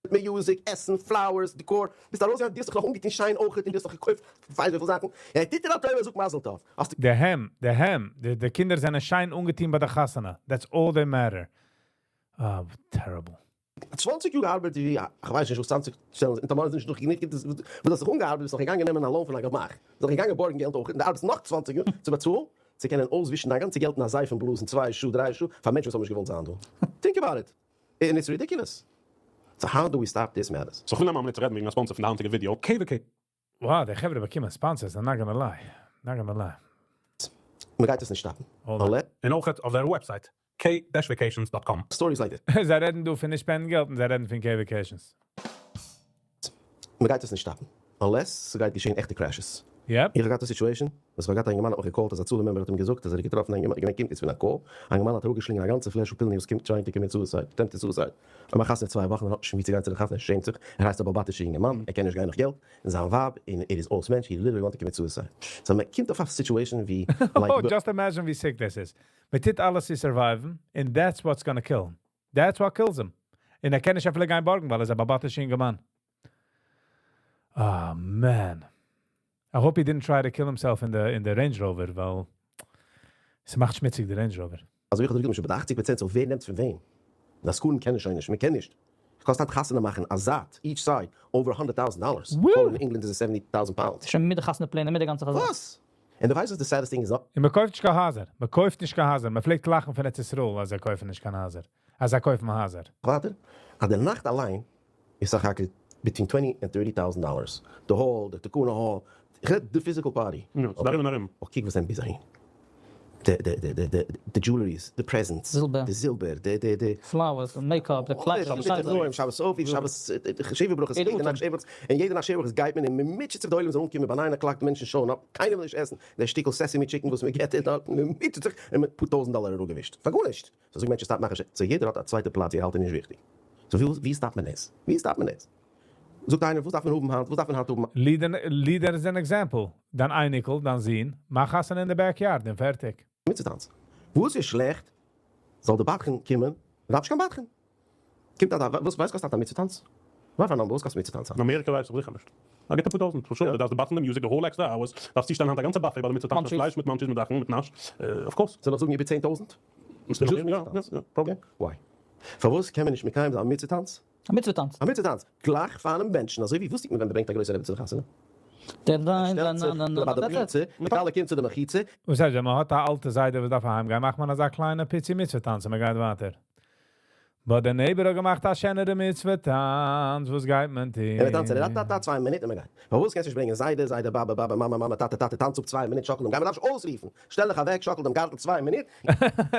Music, עסן, flowers, decor. ביסט ארויסגעגאנגען, דו האסט זיך נאך אנגעטון שיין אויך, און דו האסט נאך געקויפט ווייס וויפיל זאכן. ער טוט דיר א טובה, זאגט מזל טוב. האסט די העם, די העם, די קינדער זענען שיין אנגעטון ביי דער חתונה. That's all they matter. Oh, terrible. 20 יאר געארבעט, ווי, איך ווייס נישט, וואס 20 שטעלן, און טאמער איז נישט נאך גענוג, וואס דו האסט זיך אנגעארבעט, ביסט נאך געגאנגען נעמען א loan פון א גמ"ח. ביסט נאך געגאנגען בארגן געלט אויך, און דו ארבעטסט נאך 20 יאר צו באצאלן, צו קענען אויסווישן דיין גאנצע געלט אין א זייפן בלאז אין 2 שעה, 3 שעה, פאר מענטשן וואס האבן נישט געוואלט זיין דא. Think about it. And it's ridiculous. So how do we stop this madness? So איך וויל נאר מיט רעדן וועגן א sponsor פון די היינטיגע ווידיאו. KVK. Wow, די חברה באקומען sponsors, I'm not gonna lie. Not gonna lie. מען גייט עס נישט stop ן. Hold on. Unless און אויך אויף their website k-vacations.com. Stories like this. זיי רעדן דא פון נישט spend ן געלט און זיי רעדן פון K-Vacations. מען גייט עס נישט stop ן. Unless ס'גייט געשען עכטע crashes. Yep. איך האב געהאט א situation וואס איך האב געהאט א אינגערמאן האט מיך גע call ט אז א הצלה member האט אים געזאגט אז ער האט געטראפן א אינגערמאן געווען קומט יעצט פון א call, א אינגערמאן האט אראפגעשלינגען א גאנצע פלעשל פילן וואס קומט trying to commit suicide, attempted suicide, ער מאכט חתונה צוויי וואכן ער האט נישט פון ווי צו גיין צו די חתונה ער שעמט זיך, ער הייסט א בעל-בתישע אינגערמאן ער קען נישט גיין נאך געלט, און זיין ווייב און ער איז אויס מענטש, he literally want to commit suicide, so מען קומט אויף א situation ווי like Oh, just imagine ווי sick דאס איז. מען טוט אלעס צו survive ן, און that's what's gonna kill him. That's what kills him. און ער קען נישט אפילו גיין בארגן, ווייל ער איז א בעל-בתישע אינגערמאן. Oh, man. I hope he didn't try to kill himself in the Range Rover, ווייל ס'מאכט שמוציג די Range Rover. אזוי איך האב דיר געזאגט, ביי 80% so ווער נעמט פון וועם? דאס קען קען שוין נישט, מען קען נישט. קאסט האט חתונה מאכן א זייט, each side, over $100,000. Woo! In England איז עס £70,000. שוין מיט די חתונה פלענער, מיט די גאנצע זאך. וואס? און דו ווייסט וואס the saddest thing is? און מען קויפט נישט קיין הייזער. מען קויפט נישט קיין הייזער. מען פלעגט לאכן פון ארץ ישראל, אז זיי קויפן נישט קיין הייזער. אז זיי קויפן הייזער. ווייטער, אז די נאכט אליין איז סך הכל between 20 and 30,000 dollars. The hall, the tikkun hall, איך רעד the physical party. יא, ס'דארף ארום. Okay, וואס זענען ביז אהין? The the jewelries, the presents, זילבער. the זילבער, the Flowers, the makeup, the קליידער, תנאים, שבת אויף, שבת שבע ברכות, יעדע יעדע נאכט שבע ברכות, און יעדע נאכט שבע ברכות גייט מען און מען מוטשעט זיך, די עולם זאל אנקומען ביי 9 o'clock, די מענטשן show ן up, קיינער וויל נישט עסן, דער שטיקל sesame chicken וואס מען געט דארט, מען מוטשעט זיך, און מען פאר 1000 דאלאר אראפגעווישט. פאר גארנישט. So זאג מענטשן stop מאכן, so יעדער האט א צווייטע פלאץ, ער האלט נישט וויכטיג. So ווי stop מען עס? ווי stop מען עס? זאגט איינער, וואס דארף מען האבן היינט? וואס דארף מען היינט האבן? לידער איז אן example. דיין אייניקל, דיין זון, מאך חתונה אין די backyard, און פערטיג. מצוה טאנץ. וואס איז שלעכט? זאל דער בדחן קומען? דארף נישט קיין בדחן. קומט דא, וואס ווייסט קאסט א מצוה טאנץ? ווארף א number, וואס קאסט מצוה טאנץ? אין אמעריקע ווייס איך זיכער נישט. א גוטע פאר טויזנט, for sure. דארפסט די בדחן, די music, the whole extra hours. דארפסט צושטעלן היינט א גאנצע buffet ביי די מצוה טאנץ, מיט פלייש, מיט munchies, מיט זאכן, מיט נאש. Of course. זאל איך זאגן איבער 10,000? יא, probably. Why? פארוואס קען מען נישט מקיים זיין א מצוה טאנץ? א מצוה טאנץ. א מצוה טאנץ. גלייך פארן בענטשן, אזוי ווי וואס טוט מען ווען מ'ברענגט א גרויסע רבי צו די חתונה? דער דיין, שטעלט זיך ביי די מחיצה, די כלה קומט צו די מחיצה. וואס הייסט, ווען מען האט א אלטע זיידע וואס דארף אהיימגיין, מאכט מען אזא קליינע פיצי מצוה טאנץ און מען גייט ווייטער. But דער neighbor האט געמאכט א שענערע מצוה טאנץ, וואס גייט מען טון? און מען טאנצט, רא טא טא, 2 מינוט און מען גייט. פארוואס קענסטו נישט ברענגען זיידע, זיידע, באבע, באבע, מאמע, מאמע, טאטע, טאטע, טאנץ אפ 2 מינוט, שאקל דעם גארטל, מען דארף נישט אויסרופן. שטעל דיך אוועק, שאקל דעם גארטל 2 מינוט.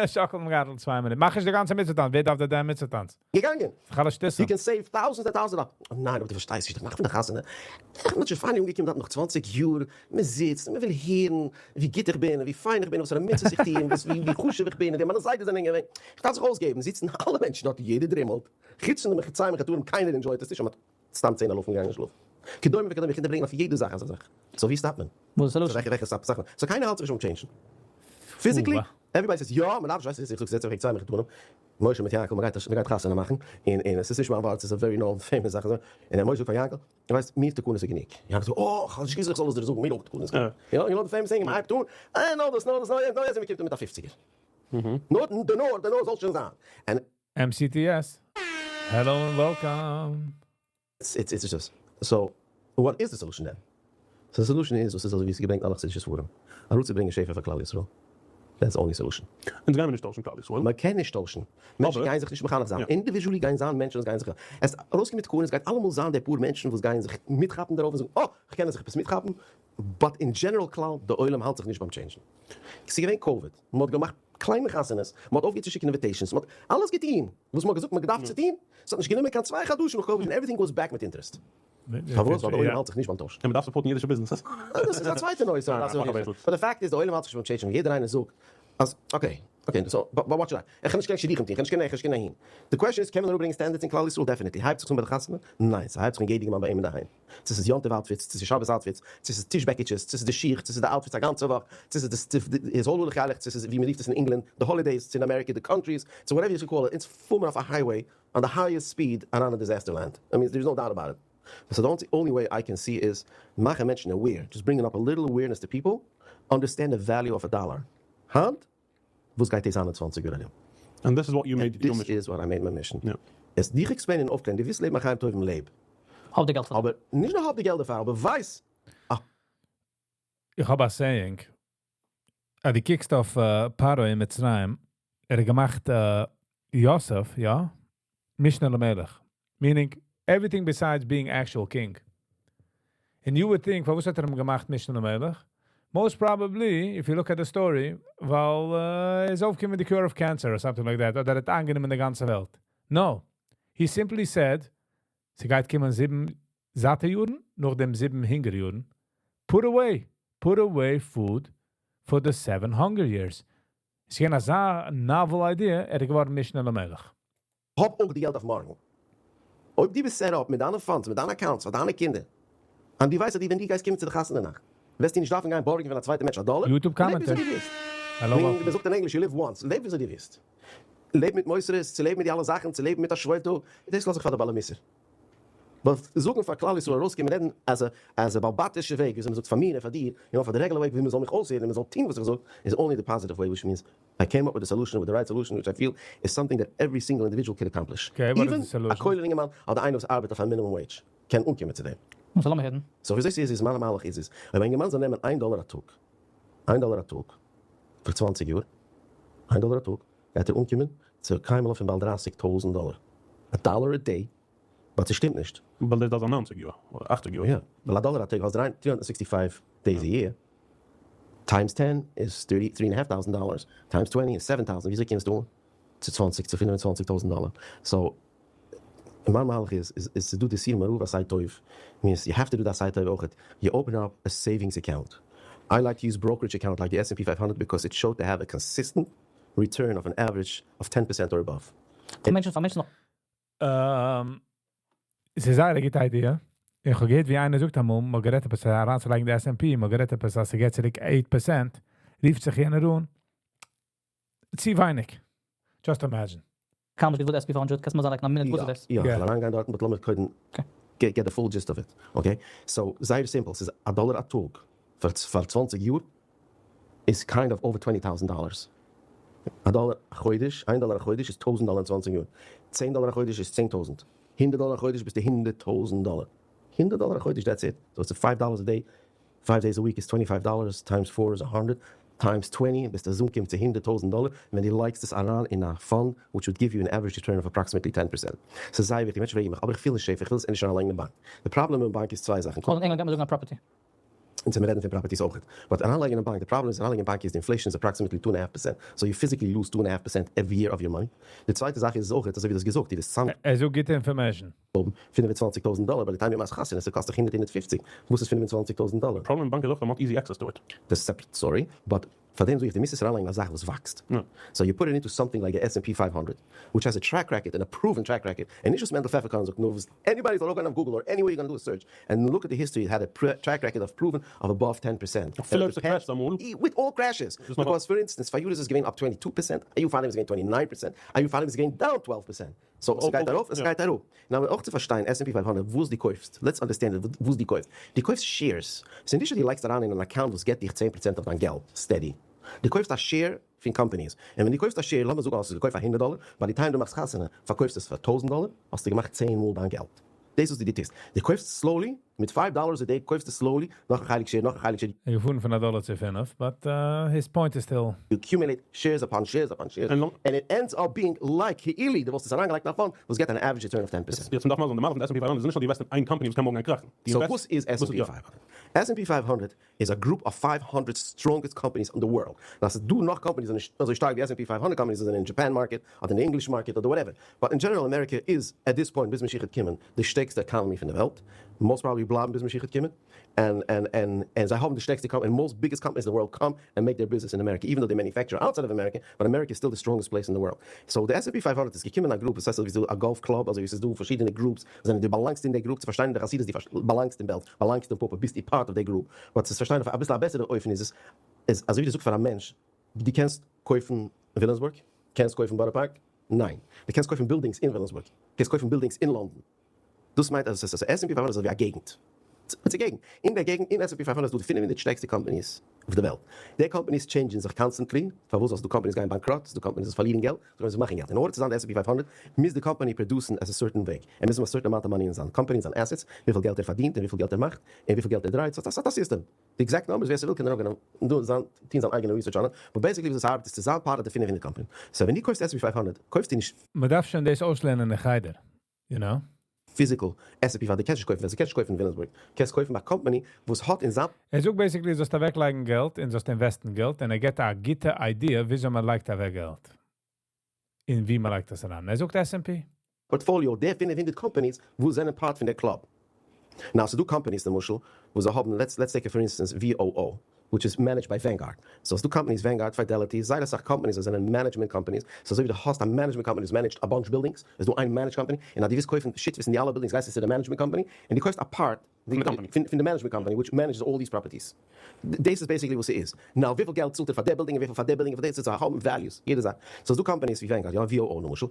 שאקל דעם גארטל 2 מינוט. מאך נישט די גאנצע מצוה טאנץ. ווער דארף דען מצוה טאנץ? געגאנגען. אלע שטותים. You can save thousands and thousands. Oh, ניין, אבער דו פארשטייסט נישט, די נאכט פון די חתונה. איך בין שוין finally אנגעקומען דארט נאך 20 יאר. מען זיצט, מען וויל הערן, ווי גוט איך בין, ווי פיין איך בין, וואס פאר א מצוה איך טו, און וואס, ווי חשוב איך בין, און די מיינע זיידעס זענען געווען. איך דארף זיך אויסגעבן, זיצן אלע מענטשן דארט, יעדער דרימלט. חוץ פון די מחוצפים מחותנים, קיינער enjoy ט עס נישט, און מען האט סתם 10 אלפים געגאנגען שלאפן. כדומה וכדומה, איך קען דיר ברענגען אויף יעדע זאך אזא זאך. So ווי stop מען? וואס איז So וועלכע stop זאכן? So קיינער האלט זיך נישט אן change ן. Physically, everybody says, יא, מען דארף נישט, ווייסט איך זאג, זעץ אוועק צוויי מחותנים. משה מיט יענקל, מען גייט חתונה מאכן, און עס איז נישט מיין ווארט, עס איז א very known famous זאך. און דער משה זאגט פאר יענקל, דו ווייסט, מיר תקנות איז גענוג. יענקל זאגט, oh, איך האב נישט געוואוסט איך זאל עס דיר זאגן, מיר אויך תקנות איז גענוג. יא, you know the famous saying, מען הייבט אן, אה, נאר דאס, נאר דאס, נאר יענץ, נאר יענץ, און מען קומט אן מיט א 50ער. נאר, דער נאר, דער נאר זאל שוין זיין. And MCTS. Hello and welcome. It's just, so, what is the solution then? So the solution is, וואס איז אזוי ווי עס געברענגט אלע חסידישע ספרים, ארויסצוברענגען שפע פאר כלל ישראל. That's the only solution. אונז גייען מיר נישט טוישן כלל ישראל. מען קען נישט טוישן. מענטשן גייען זיך נישט מחנך זיין. Individually גייען זיין מענטשן וואס גייען זיך עס ארויסקומען מיט תקנות גייט אלעמאל זיין די פאר מענטשן וואס גייען זיך מיטכאפן דערויף און זאגן, oh, איך קען זיך עפעס מיטכאפן. But in general כלל, דער עולם האלט זיך נישט ביים change ן. עס איז געווען COVID. מען האט געמאכט קליינע חתונות, מען האט אויפגעהערט צו שיקן invitations, מען האט אלעס געטון, וואס מען האט געזאגט מען געדארפט צו טון. עס האט נישט גענומען קיין 2 חדשים נאך COVID און everything goes back מיט interest. פארוואס? ווייל דער עולם האלט זיך נישט ביים טוישן. און מען דארף support ן אידישע businesses. דאס איז א צווייטע נושא. But the fact is, דער עולם האלט זיך נישט ביים change ן. יעדער איינער זאגט, אז, okay, so, but watch it. איך קען נישט קיין שידוכים טון, איך קען נישט קיין, איך קען נישט קיין אהין. The question is, קען מען אראפברענגען standards אין כלל ישראל? Definitely. הייבט זיך אן ביי די חתונה? ניין, ס'הייבט זיך אן יעדע מאל ביי אים אינדערהיים. צו ס'איז יום טוב outfits, צו ס'איז שבת outfits, צו ס'איז טיש בעקיטשעס, צו ס'איז די שיך, צו ס'איז די outfits א גאנצע וואך, צו ס'איז די איז הולך ילך, צו ס'איז ווי מען רופט עס אין England, the holidays, צו אין אמעריקע, the countries, so whatever you call it, אונז פארן מיר אויף א highway on the highest speed around a disaster land. I mean, there's no doubt about it. So the only way I can see is מאכן מענטשן aware, just bringing up a little awareness to people, understand the value of a dollar. היינט, וואס גייט דאס זיין אין 20 יאר ארום? And this is what you made your This mission. is what I made my mission. Yeah. עס דיך explain און אויפקלערן, דו ווילסט לעבן א חיים טובים לעב. האב די געלט. אבער נישט נאר האב די געלט דערפאר, אבער ווייס, איך האב א saying. אז דו קוקסט אויף פרעה אין מצרים, ער האט געמאכט יוסף, יא, משנה למלך. Meaning, everything besides being actual king. And you would think, פארוואס האט ער אים געמאכט משנה למלך? Most probably, if you look at the story, ווייל ער איז אויפגעקומען the cure of cancer or something like that, אדער ער האט איינגענומען די גאנצע וועלט. No. He simply said, ס'גייט קומען זיבן זאטע יארן, נאכדעם זיבן הונגער יארן. Put away. Put away food for the seven hunger years. ס'איז געווען אזא novel idea, ער איז געווארן משנה למלך. האב אויך די געלט אויף מארגן. אויב דו ביסט set up מיט דיינע funds, מיט דיינע accounts פאר דיינע קינדער, און דו ווייסט אז דו ווען דו גייסט קומען צו די חתונה נאכט, וועסטו נישט דארפן גיין borrow ען פון א צווייטע מענטש א דאלער, YouTube לעב וויאזוי commenter. דו ווילסט. Hello, מען welcome. זאגט אין ענגליש, "You live once", לעב וויאזוי דו ווילסט. לעב מיט מוסרות, צו לעבן מיט די אלע זאכן, צו לעבן מיט א שוואוילטאג, דאס לאז איך פאר די בעלי מוסר. But זאגן פאר כלל ישראל ארויסקומען רעדן אז א בעל-בתישע וועג, ווי מען זאגט פאר מיר און פאר דיר, פאר די regular וועג, ווי מען זאל מיך אויסהערן און מען זאל טון וואס איך זאג, is only the positive way, which means I came up with a solution, with the right solution, which I feel is something that every single individual can accomplish. Okay, what is Even the solution? א כולל אינגערמאן אדער איינער וואס ארבעט אויף א minimum wage קען אנקומען צו דעם. וואס זאל מען הערן? So ווי אזוי ס'איז, מיין מהלך איז, אויב א אינגערמאן זאל נעמען 1 דאלער א טאג, 1 דאלער א טאג, פאר 20 יאר, 1 דאלער א טאג, גייט ער אנקומען צו קיינמאל פון באלד 30.000 דאלער. A dollar a day, but עס שטימט נישט. ווייל דאס איז 90 יאר, אדער 80 יאר. יא, ווייל א דאלער א טאג האסט 365 days a year. Times 10 is $33,500. Times 20 is 7,000. וויאזוי קומסט דו צו 20, צו 25.000 דאלער? So, מיין מהלך איז to do the סור מרע ועשה טוב. Means you have to do that עשה טוב אויך. You open up a savings account. I like to use brokerage account like the S&P 500 because it showed to have a consistent return of an average of 10% or above. פאר מענטשן נאך. עס איז א גוטע idea. איך האב געהערט ווי איינער זאגט אמאל, מ'האט גערעדט עפעס אריינצולייגן די S&P, מ'האט גערעדט עפעס אז ס'גייט צוריק 8%, רופט זיך יענער אן, צו ווייניג. Just imagine. קען מען נישט S&P 500, קענסט מיר זאגן, like, א מינוט, וואס איז דאס? יא, איך וועל אריינגיין דארט, but לאמיר קודם get the full gist of it. Okay? So, זייער simple. ס'איז א דאלער א טאג פאר 20 יאר is kind of over $20,000. א דאלער א חודש, 1 דאלער א חודש איז 1,000 דאלער אין 20 יאר. 10 דאלער א חודש איז 10.000. 100 דאלער א חודש ביסטו 100.000 דאלער. 100 דאלער א חודש, that's it. So it's a $5 a day, 5 days a week is $25, times 4 is 100, times 20, ביז דער זון קומט צו 100.000 דאלער, ווען דו לייגסט עס אריין אין א fund, which would give you an average return of approximately 10%. So זייער וויכטיג, מענטשן פרעגן מיך, אבער איך פיל נישט safe, איך וויל עס נישט אריינלייגן אין די באנק. The problem אין באנק איז צוויי זאכן. אדער אין ענגלאנד גייט מען זאגן א property. און צו רעדן פון properties אויך. But אריינלייגן אין באנק, the problem איז אריינלייגן אין באנק איז the inflation is approximately 2.5%. So you physically lose 2.5% every year of your money. די צווייטע זאך איז אויך, אזוי ווי דאס געזאגט, די צאם ער זאגט גוטע information. 25.000 דאלער, by the time איר מאכט חתונה, עס קאסט דיך 100, 150. וואס איז 25.000 דאלער? Problem באנק איז אויך, מ'האט easy access to it. דאס איז separate, sorry, but פאר דעם זאג איך, דו מוזט עס אריינלייגן אין א זאך וואס וואקסט. So you put it into something like the S&P 500, which has a track record and a proven track record. And נישט וואס מענדל פעפערקארן זאגט, נאר וואס anybody זאל אויך גיין אויף Google or anywhere you're gonna do a search and look at the history, it had a track record of proven of above 10%. אפילו אויב עס crashed אמאל. With all crashes. Because for instance, פאר יאר איז עס געווען up 22%, א יאר פאר דעם איז געווען 29%, א יאר פאר דעם איז געווען down 12%. So, עס גייט ארויף, עס גייט אראפ. Now, אויך צו פארשטיין, S&P 500, וואס דו קויפסט. Let's understand it, וואס דו קויפסט. דו קויפסט shares. ס'איז נישט, אז דו לייגסט אריין אין אן account, וואס גיט דיך 10% אויף דיין געלט, steady. דו קויפסט א share פון companies. און ווען דו קויפסט א share, לאמיר זאגן, האסטו געקויפט פאר 100 דאלער, by the time דו מאכסט חתונה, פארקויפסט עס פאר 1000 דאלער, האסטו געמאכט 10 מאל דיין געלט. דאס איז וואס דו טוסט. דו קויפסט slowly, מיט $5 a day, קויפסטו slowly, נאך א חלק share, נאך א חלק share. ער געפארן פון א דאלער צו פינף, but his point is still. You accumulate shares upon shares upon shares. And And it ends up being like כאילו, דו וואלסט עס אריינגעלייגט אין א fund, וואס get an average return of 10%. יעצט דארף מען זאגן, די מהלך פון S&P 500 איז נישט נאר דו invest אין איין company, וואס קען מארגן crashen. די So invest- וואס איז S&P יא. 500? S&P 500 is a group of 500 strongest companies in the world. דאס איז דא נאך companies זענען אזוי שטארק ווי S&P 500 companies זענען in Japan market, אדער in the English market, אדער whatever. But in general, America is, at this point, ביז משיח וועט קומען, די שטערקסטע economy פון דער וועלט. Most probably בלייבן ביז משיח וועט קומען. And זיי האבן די שטערקסטע company, and most biggest companies in the world come and make their business in America, even though they manufacture outside of America, but America is still the strongest place in the world. So the S&P 500 איז געקומען א group, דאס הייסט, ווי א golf club, אזוי ווי עס איז דא פארשידענע groups, זענען דו belongst אין דער group, צו פארשטיין דער חסידות, דו belongst אין בעלז, belongst אין פאפא, ביסט די part of the group. But צו פארשטיין, אויף א ביסל א בעסערע אופן איז עס, איז, אזוי ווי דו זאגסט פאר א מענטש, דו קענסט קויפן וויליאמסבורג, קענסט קויפן בארא פארק? ניין. דו קענסט קויפן buildings אין וויליאמסבורג, קענסט קויפן buildings אין לאנדאן. דאס מיינט, אז עס איז S&P 500 איז ווי א געגנט. ס'איז א געגנט. אין דער געגנט, אין S&P 500 איז דא די 500 שטערקסטע companies אויף דער וועלט. די companies change ען זיך constantly. פארוואס? אז די companies גייען bankrupt, די companies פארלירן געלט, די companies מאכן געלט. In order צו זיין די S&P 500, מוז די company produce at a certain way. ער מוז האבן a certain amount of money אין זיין company, אין זיין assets, וויפיל געלט ער פארדינט און וויפיל געלט ער מאכט, און וויפיל געלט ער דרייט. So דאס איז דאס system. The exact numbers, ווער ס'וויל, קען ער אויך גיין זיין, טון זיין אייגענע research on it. But basically, וואס עס ארבעט איז צו זיין part of the 500 company. So ווען דו קויפסט S&P 500, קויפסטו נישט מען דארף שוין דאס אויסלערנען אין חדר, you know? physical S&P 500, קענסט נישט קויפן, קענסט נישט קויפן אין וויליאמסבורג. קענסט קויפן ביי company, וואס האט אין זיין ער זאגט basically, זאלסט אוועקלייגן געלט און זאלסט invest ן געלט און ער גיט א גוטע idea, וויאזוי מען לייגט אוועק געלט. און ווי מען לייגט דאס אריין. ער זאגט S&P. portfolio, די 500 companies, וואס זענען part פון דער club. Now, ס'דא companies, למשל, וואס זיי האבן, let's take for instance VOO, which is managed by Vanguard. So ס'דא companies, Vanguard, Fidelity, זייער אסאך companies וואס זענען management companies. So אזוי ווי דו האסט א management company וואס manage ט א bunch buildings, איז דא איין managed company, און אז דו ווילסט קויפן שותפות אין די אלע buildings גייסטו צו די management company, און דו קויפסט א part פון די קאמפאני. פון די management company which manages all these properties. דאס איז basically וואס ס'איז. Now וויפיל געלט צאלט ער פאר די בילדינג און וויפיל פאר די בילדינג און פאר די, ס'איז האבן values, יעדע זאך. So ס'דא companies ווי Vanguard, יא, VOO למשל,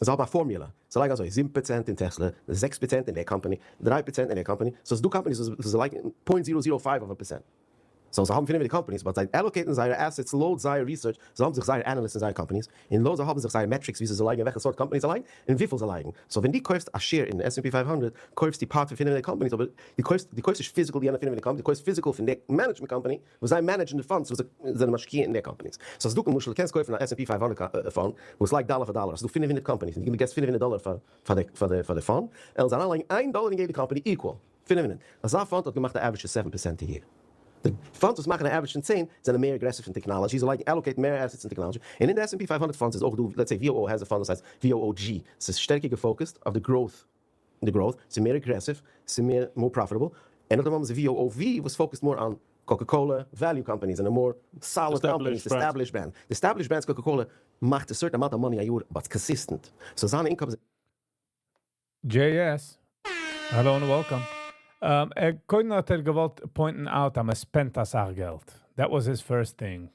זיי האבן א formula, זיי לייגן אזוי, 7% אין Tesla, 6% אין די קאמפאני, 3% אין די קאמפאני, so ס'דא companies וואס זיי לייגן 0.005 of a percent. So זיי האבן פינף אין די companies, but זיי allocate ן זייערע assets לויט זייער research, זיי האבן זיך זייער analysts אין זייער companies, און לויט זיי האבן זיך זייער metrics וויאזוי זיי לייגן און וועלכע סארט companies זיי לייגן, און וויפיל זיי לייגן. So ווען דו קויפסט א share אין S&P 500, קויפסטו part פון פינף אין די companies, אבער דו קויפסט נישט physical יענע פינף אין די קאמפאני, דו קויפסט physical פון די management company, וואס זיי manage ן די funds וואס זיי זענען משקיע אין די companies. So ס'דא למשל, דו קענסט קויפן א S&P 500 fund, וואס לייגט דאלער פאר דאלער, ס'דא 500 companies, און דו געבסט 500 דאלער פאר די fund, ער זאל אריינלייגן 1 דאלער אין יעדע company equal, 500. אזא fund האט געמאכט א average פון 7% א יאר. די funds וואס מאכן א average פון 10 זענען מער aggressive אין technology, זיי לייגן allocate מער assets אין technology. און אין די S&P 500 funds איז אויך דא, let's say VOO has a fund וואס הייסט VOOG, ס'איז שטערקער גע focused אויף די growth, די growth, ס'איז מער aggressive, ס'איז מער more profitable. און נאכדעם האבן זיי VOOV וואס focused more on Coca-Cola, value companies and a more solid companies, Established brands. Established brand. The established brands Coca-Cola מאכט a certain amount of money א יאר, but consistent. So זיינע income JS. Hello and welcome. ער קודם האט ער געוואלט point ן out, אז מען spend אסאך געלט. That was his first thing.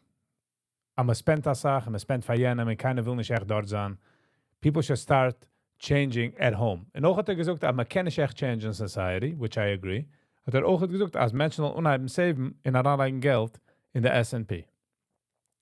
אז מען spend אסאך, מען spend פאר יענעם, און קיינער וויל נישט עכט דארט זיין. People should start changing at home. און אויך האט ער געזאגט, אז מען קען נישט עכט change in society, which I agree. האט ער אויך געזאגט, אז מענטשן זאלן אנהייבן save ן און אריינלייגן געלט אין די S&P.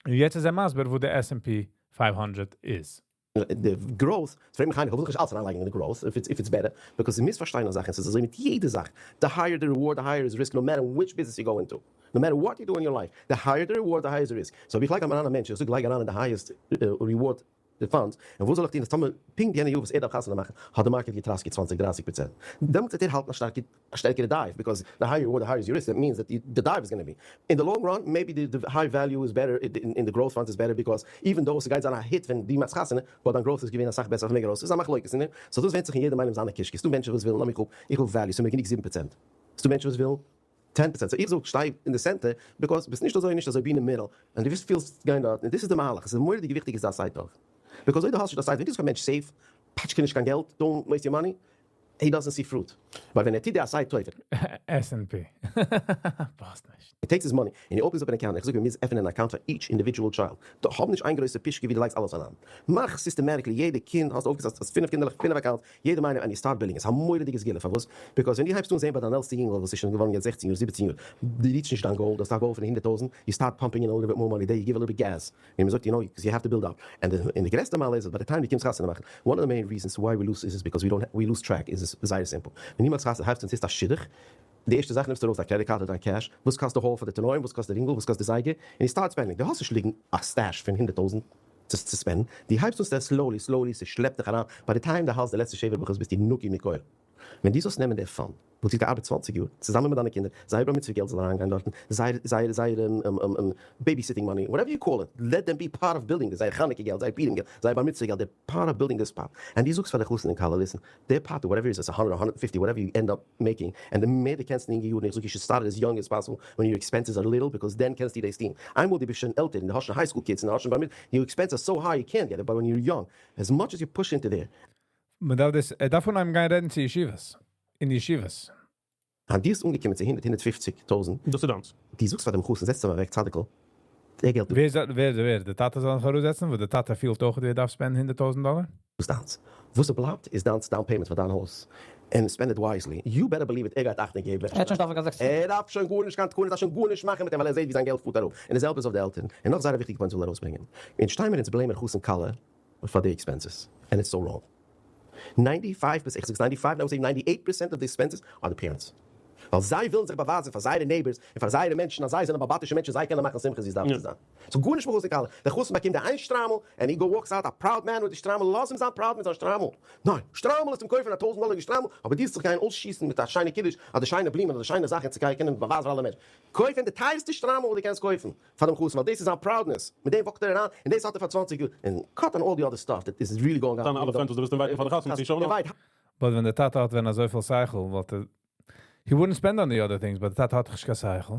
און יעצט איז ער מסביר, וואו די S&P 500 איז. The growth, פרעג מיך איינער, איך וויל נישט אלעס אריינלייגן אין די growth, if it's better, because מ'מוז פארשטיין א זאך, עס איז אזוי מיט יעדע זאך. The higher the reward, the higher is risk, no matter which business you go into. No matter what you do in your life, the higher the reward, the higher the risk. So איך לייג אריין א מענטש, איך זאג לייג אריין אין the highest reward the funds, און וואס זאל איך טון, אז טאמער פונקט יענע יאר וואס ער דארף חתונה מאכן, האט די market געטראסקעט 20, 30%. דעמאלטס וועט ער האלטן א שטערקערע dive, because the higher reward, the higher is your risk. That means that the dive is going to be. In the long run, maybe the high value is better, in the growth funds is better, because even though ס'גייט זיין א hit ווען דו מאכסט חתונה, but דיין growth איז געווען אסאך בעסער אויף מער גרויס. ס'איז א מחלוקת, נו? So דאס ווענדט זיך אין יעדעם איינעם זיינע קישקעס. ס'דא מענטשן וואס ווילן, לאמיר קוקן, איך וויל value, ס'איז מיר גענוג 7%. ס'דא מענטשן וואס ווילן 10%. So איך זאג, שטיי אין די center, because ביסט נישט אזוי, נישט אזוי, be in the middle. און דו ווילסט פילסט גיין דארט. און דאס איז די מהלך. עס איז מורא'דיג וויכטיג איז דאס עשה טוב. Because אויב דו האסט נישט דאס עשה טוב, ווען דו ביסט א מענטש save, פאטשקע נישט קיין געלט, don't waste your money, he doesn't see fruit. But ווען ער טוט די עשה טוב, S&P. פאסט נישט. He takes his money and he opens up an account. איך זאג, מ'מוז עפענען אן account for each individual child. דו האב נישט איין גרויסע פישקע ווי דו לייגסט אלעס אריין. מאך systematically, יעדע קינד האסט אויפגעזעצט, האסט פינף קינדערלעך, פינף accounts, יעדער איינער, and you start building. עס איז א מורא'דיגע סגולה. פארוואס? Because ווען דו הייבסט אן זען ביי דיין עלטסטע יונגל, וואס איז שוין געווארן יעצט 16 יאר, 17 יאר, דו reach נישט דיין goal, דאס איז א goal פון 100,000, you start pumping in a little bit more money there, you give a little bit gas. און מען זאגט, because you have to build up. And the גרעסטע מאל איז, by the time דו קומסט חתונה מאכן, one of the main reasons why we lose is because we don't we lose track, is זייער simple. ווען דו מאכסט חתונה, הייבסט אן, ס'איז א שידוך, די ערשטע זאך נעמסטו ארויס דיין credit card אדער דיין cash, וואס קאסט די hall פאר די תנאים, וואס קאסט די רינגל, וואס קאסט די זייגער, און you start spending. דו האסט נישט ליגן א stash פון 100,000 צו spend ן. דו הייבסט אן slowly, slowly, ס'שלעפט דיך אריין. By the time דו האלטסט די לעצטע שבע ברכות, ביסטו נקי מכל. ווען דו זאלסט נעמען דער fund, וואס דו געארבעט 20 יאר, צוזאמען מיט דיינע קינדער, זייער בר מצוה געלט זאל אריינגיין דארטן, זייער babysitting money, whatever you call it, let them be part of building this, זייער חנוכה געלט, זייער פורים געלט, זייער בר מצוה געלט, they're part of building this pot. And דו זאגסט פאר די חתן און כלה, listen, דער pot, whatever it is, it's 100, 150, whatever you end up making, and the מער דו קענסט אין יונגע יארן, איך זאג, you should start it as young as possible, when your expenses are little, because then קענסטו דאס טון. איינמאל דו ביסט שוין עלטער, און דו האסט שוין high school kids, און דו האסט שוין בר מצוה, your expenses are so high, you can't get it, but when you're young, as much as you push into there, מען דארף דאס, ער דארף אנהייבן גיין רעדן צו ישיבות. אין ישיבות. אז דו ביסט אנגעקומען צו 100, 150,000, דאס איז דיינס. דו זאגסט פאר דעם חתן, זעץ דיך אוועק, צדיק'ל, דער געלט ווער, דער טאטע זאל זיך אראפזעצן, וואו דער טאטע פילט אויך, ער דארף spend ן 100,000 דאלאר? איז דיינס. וואס בלייבט, איז דיין down payment פאר דיין הויז. And spend it wisely. You better believe it, ער גייט אכטונג געבן. ער האט שוין דארף געזאגט. ער דארף שוין גארנישט קיין תקנות, דארף שוין גארנישט מאכן מיט דעם, ווייל ער זעט ווי זיין געלט פארט אראפ. און דאס זעלבע איז אויף די עלטערן. און נאך זייער א וויכטיגע point זאל ער ארויסברענגען. אונז שטייען מיר אונז blame ן חתן כלה for the expenses. And it's so wrong. 95%, איך זאג 95, I would say 98% of the expenses are the parents. ווייל זיי ווילן זיך באווייזן פאר זייערע neighbors און פאר זייערע מענטשן, אז זיי זענען באלעבאטישע מענטשן, זיי קענען מאכן שמחות ווי עס דארף צו זיין. So גארנישט מיט חתן כלה. דער חתן באקומט די איין שטריימל and he go walks out a proud man with די שטריימל, לאז אים זיין proud מיט זיין שטריימל. ניין, שטריימל איז צום קויפן א 1000 דאלער שטריימל, אבער דו זיך גיין אויסשיסן מיט א שיינע קידוש, אדער שיינע בלומען, אדער שיינע זאכן צו קענען באווייזן פאר אלע מענטשן. קויפן די טייערסטע שטריימל וואס דו קענסט קויפן פאר דעם חתן, ווייל דאס איז זיין proudness. מיט דעם walk ט ער אריין, און דאס האט ער פאר 20 יאר. And cut on all the other stuff that is really going on. דאן אלע friends, דו ביסט invite ן פאר די חתונה, שוין נאך. Invite But ווען דער טאטע האט ווען אזויפיל שכל, וואלט ער. He wouldn't spend on the other things, but דער טאטע האט נישט קיין שכל.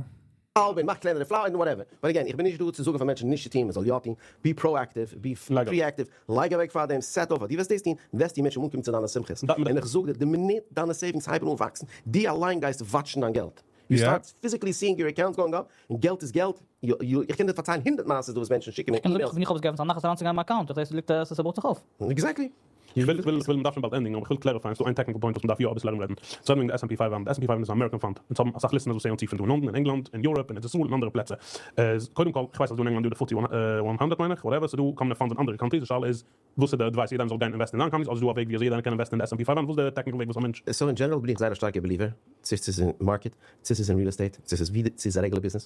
האלב און מאך קלענערע flower און whatever. But again, איך בין נישט דא צו זאגן פאר מענטשן נישט צו טון, מען זאל יא טון. Be proactive, be preactive, לייג אוועק פאר דעם, set אויף אז דו וועסט דאס טון, וועסטו מענטשן אנקומען צו דיינע שמחות. און איך זאג דיר, די מינוט דיינע savings הייבן אן וואקסן, דו אליין גייסט watch ן דיין געלט. You start physically seeing your accounts going up, און געלט איז געלט. איך קען דיר פארציילן הונדערט מעשות דא וואס מענטשן שיקן מיר emails. איך האב עס געעפנט א נחת אריינצוגיין אין מיין account, איך זעה ס'ליגט א ס'בויט זיך אויף. Exactly. איך וויל, מ'דארף שוין באלד ענדיגן, אבער איך וויל clarify ען, ס'דא איין technical point וואס מ'דארף יא אביסל ארומרעדן. ס'רעדט וועגן די S&P 500. S&P 500 איז א American fund. אונז האבן אסאך listeners וואס הערן צו פון דא אין לאנדאן, אין ענגלאנד, אין Europe, אין ארץ ישראל, אין אנדערע פלעצער. איז קודם כל, איך ווייס אז דא אין ענגלאנד איז דא די FTSE 100 מיין איך, whatever, ס'דא כל מיני funds אין אנדערע countries, די שאלה איז, וואס איז די advice יעדער איינער זאל גיין invest ן אין זיין countries, אדער איז דא א וועג ווי אזוי יעדער איינער קען invest ן אין די S&P 500, וואס איז די technical וועג וואס א מענטש. So in general בין איך זייער א שטארקער believer, צו ס'איז אין market, צו ס'איז אין real estate, צו ס'איז ווי צו ס'איז א regular business,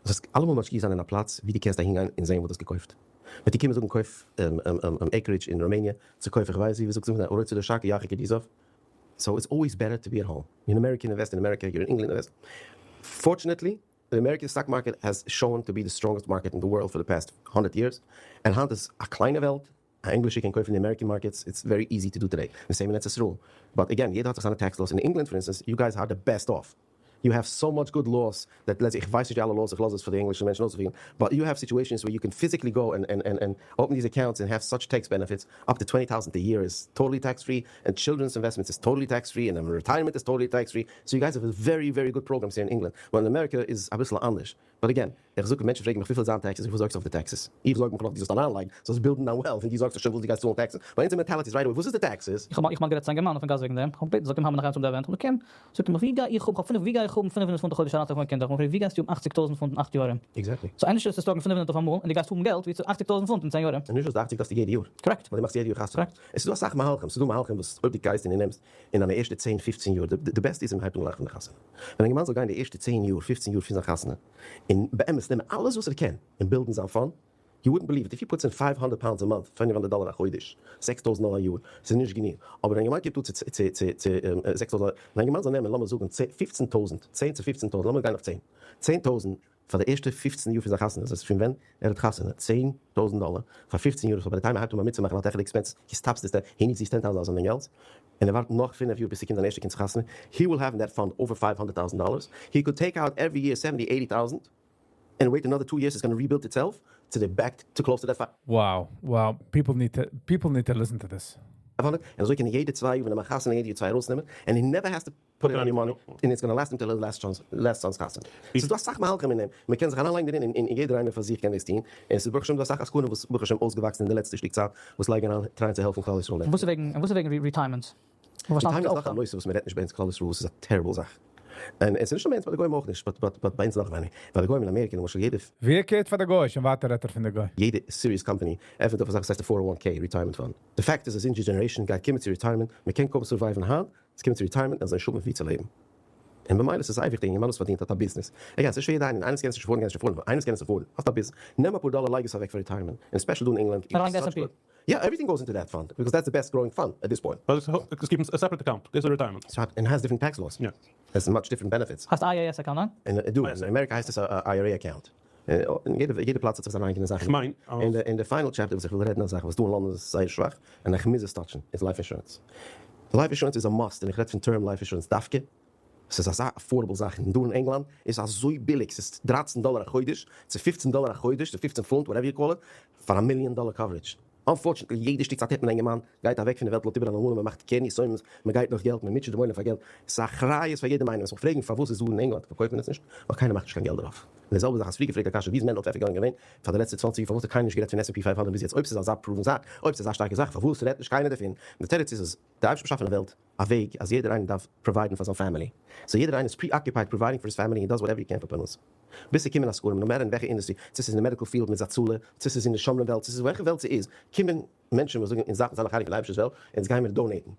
זאלסט אלעמאל משקיע זיין אין א פלאץ ווי דו קענסט אהינגיין און זען וואס דו האסט געקויפט. וועט דיר קומען זאגן קויף acreage אין ראמעניע, צו קויף איך ווייס ווי, ווי זאגט מען, הרוצה לשקר ירחיק עדותו. So it's always better to be at home. In America invest in America, you're in England invest. Fortunately, the American stock market has shown to be the strongest market in the world for the past 100 years, און היינט איז א קליינע וועלט, א ענגלישע קען קויפן די American markets, it's very easy to do today, the same אין ארץ ישראל, but again יעדער האט זיך זיינע tax laws, אין England for instance, you guys are the best off, you have so much good laws that let's איך ווייס נישט די אלע laws איך לאז עס פאר די ענגלישע מענטשן אויסצופירן, but you have situations where you can physically go and and open these accounts and have such tax benefits, up to 20 טויזנט a year is totally tax free, און children's investments איז totally tax free, און retirement איז totally tax free, so you guys have very very good programs here אין England, but אין אמעריקע איז אביסל אנדערש, but again, איך זאג, מענטשן פרעגן מיך וויפיל איז זיין taxes, איך וואס זארגסטו אויף די taxes? איך זארג מיך נאך דו זאלסט אריינלייגן, זאלסט build ן דיין wealth, און דו זארגסט זיך שוין וואס דו גייסט צאלן taxes, ווייל אונזער mentality איז right away, וואס איז די taxes? איך האב גערעדט צו א אינגערמאן אויפן גאס וועגן דעם, איך האב געבעטן זאל קומען האבן נאך איינס אויף די event, איך האב געקומען, זאגט ער מיך ווי גיי איך האבן, איך האב פינף, ווי גיי איך האבן 500 פונט א חודש אריינצולייגן פאר מיין קינדער, איך האב אים געפרעגט ווי גייסטו האבן 80,000 פונט אין 8 יאר ארום? Exactly. So ענדערש וועסטו סטאקן 500 אויף אמאל און דו גייסט האבן געלט ווי צו 80,000 פונט אין 10 יאר ארום. און נישט וואס די 80 דארפסטו יעדע יאר. Correct. ווייל דו מאכסט יעדע יאר חתונה. Correct. עס איז דא אסאך מהלכים, ס'איז דא מהלכים וואס אויב דו גייסט און דו נעמסט אין דיינע ערשטע 10 15 יאר, די בעסטע איז ווען מ'הייבט אן גלייך פון די חתונה. ווען א אינגערמאן זאל גיין די ערשטע 10 יאר, 15 יאר פון זיין חתונה, און באמת נעמען אלעס וואס ער קען און build ן זיין fund, you wouldn't believe it, if he puts in 500 pounds a month, 500 דאלער א חודש, 6000 דאלער א יאר, ס'איז נישט גענוג, אבער ווען א אינגערמאן קומט אן צו 6000 דאלער, ווען א אינגערמאן זאל נעמען לאמיר זאגן 15,000, 10 צו 15,000, לאמיר גיין אויף 10, 10,000 פאר די ערשטע 15 יאר פון זיין חתונה, דאס איז פון ווען ער האט חתונה, 10,000 דאלער פאר 15 יאר, so by the time ער הייבט אן בר מצוה מאכן האט ער עכט expenses, he stops this, he needs these 10,000 dollars something else, און ער ווארט נאך 5 יאר ביז ס'קומט זיין ערשטע קינד'ס חתונה, he will have in that fund over 500,000 dollars, he could take out every year 70, 80,000, and wait another 2 years, it's gonna rebuild itself to the back to close to that Wow, wow, people need to listen to this. 500, און אזוי קען ער יעדע 2 יאר ווען ער מאכט חתונה יעדע יאר צוויי ארויסנעמען, and he never has to put in any money, and it's gonna last him till his last chance, last son's חתונה. ס'איז דא אסאך מהלכים אין דעם, מען קען זיך אריינלייגן דערין, און יעדער איינער פאר זיך קען דאס טון, און ס'איז ברוך השם דא אסאך עסקנים וואס ברוך השם אויסגעוואקסן אין די לעצטע שטיק צייט, וואס לייגן אריין try ען צו העלפן כלל ישראל. וואס איז וועגן retirement? Retirement איז נאך א נושא וואס מען רעדט נישט ביי אונז כלל ישראל, וואס איז א terrible זאך. און עס איז נישט נאר ביי אונז, ביי די גוים אויך נישט, but ביי אונז נאך ווייניגער. ווייל די גוים אין אמעריקע למשל יעדע. ווער care ט פאר די גוי? שוין ווייטער רעדט ער פון די גוי. יעדע serious company עפענט אויף א זאך וואס הייסט א 401(k) retirement fund. די פאקט איז אז אונזער generation גייט קומען צו retirement, מען קען קוים survive ן היינט, עס קומט צו retirement און זיי נישט האבן ווי צו לעבן. און במילא עס איז זייער וויכטיג, א אינגערמאן וואס פארדינט האט א ביזנעס. Again, ס'איז שווער יעדע איינער, איינער וואס קען עס נישט afford ן קען עס נישט afford ן, אבער איינער וואס קען עס afford ן, האסט א ביזנעס, נעם אפאר דאלער לייג עס אוועק פאר retirement, און especially דא אין ענגלאנד, אריין די S&P. Yeah, everything goes into that fund, because that's the best growing fund at this point. עס גיבט א separate account, דאס איז retirement. ס'האט, and has different tax laws. Yeah. Has much different benefits. הייסט IAS account, ניין? און דא אין אמעריקע הייסט עס א IRA account. און יעדע פלאץ האט זיך זיין אייגענע זאכן. כ'מיין אז. אין די final chapter וואס איך וויל רעדן א זאך וואס דא אין לאנדאן איז זייער שוואך, און איך מוז עס touch ן, איז life insurance. Life insurance איז א must, און איך רעד פון term life insurance דווקא. ס'איז אזא affordable זאך, און דא אין ענגלאנד איז אזוי ביליג, ס'איז 13 דאלער א חודש, צו 15 דאלער א חודש, צו 15 פונט, whatever you call it, פאר א מיליאן דאלער coverage. Unfortunately, יעדע שטיק צייט הערט מען א אינגערמאן גייט אוועק פון די וועלט לאזט איבער אן אלמנה, מען מאכט קרן יתומים, מען גייט נאך געלט, מען מוטשעט דעם עולם פאר געלט. ס'איז א אחריות פאר יעדעם איינעם. וועסט מיך פרעגן פארוואס איז דא אין ענגלאנד פארקויפט מען עס נישט? ווייל קיינער מאכט נישט קיין געלט דערויף. און די זעלבע זאך האסט פריער געפרעגט א קשיא, ווי איז מענדל פעפער געווען פאר די לעצטע 20 יאר, פארוואס האט קיינער נישט גערעדט פון S&P 500 ביז יעצט, אויב ס'איז אזא proven זאך, אויב ס'איז אזא שטארקע זאך, פארוואס רעדט נישט קיינער דערפון? און די תירוץ איז אז דער אייבערשטער האט באשאפן א וועלט, א וועג אז יעדער איינער דארף provide ן פאר זיין family, so יעדער איינער איז preoccupied providing for his family און does whatever he can פאר פרנסה. ביז ס'קומען עסקנים, no matter אין וועלכע industry, צו ס'איז אין די medical field מיט הצלה, צו ס'איז אין די שומרים וועלט, צו ס'איז וועלכע וועלט ס'איז, קומען מענטשן וואס זאגן אונז דארפן זיין א חלק פון די אייבערשטער'ס וועלט, אונז גיימיר donate ן.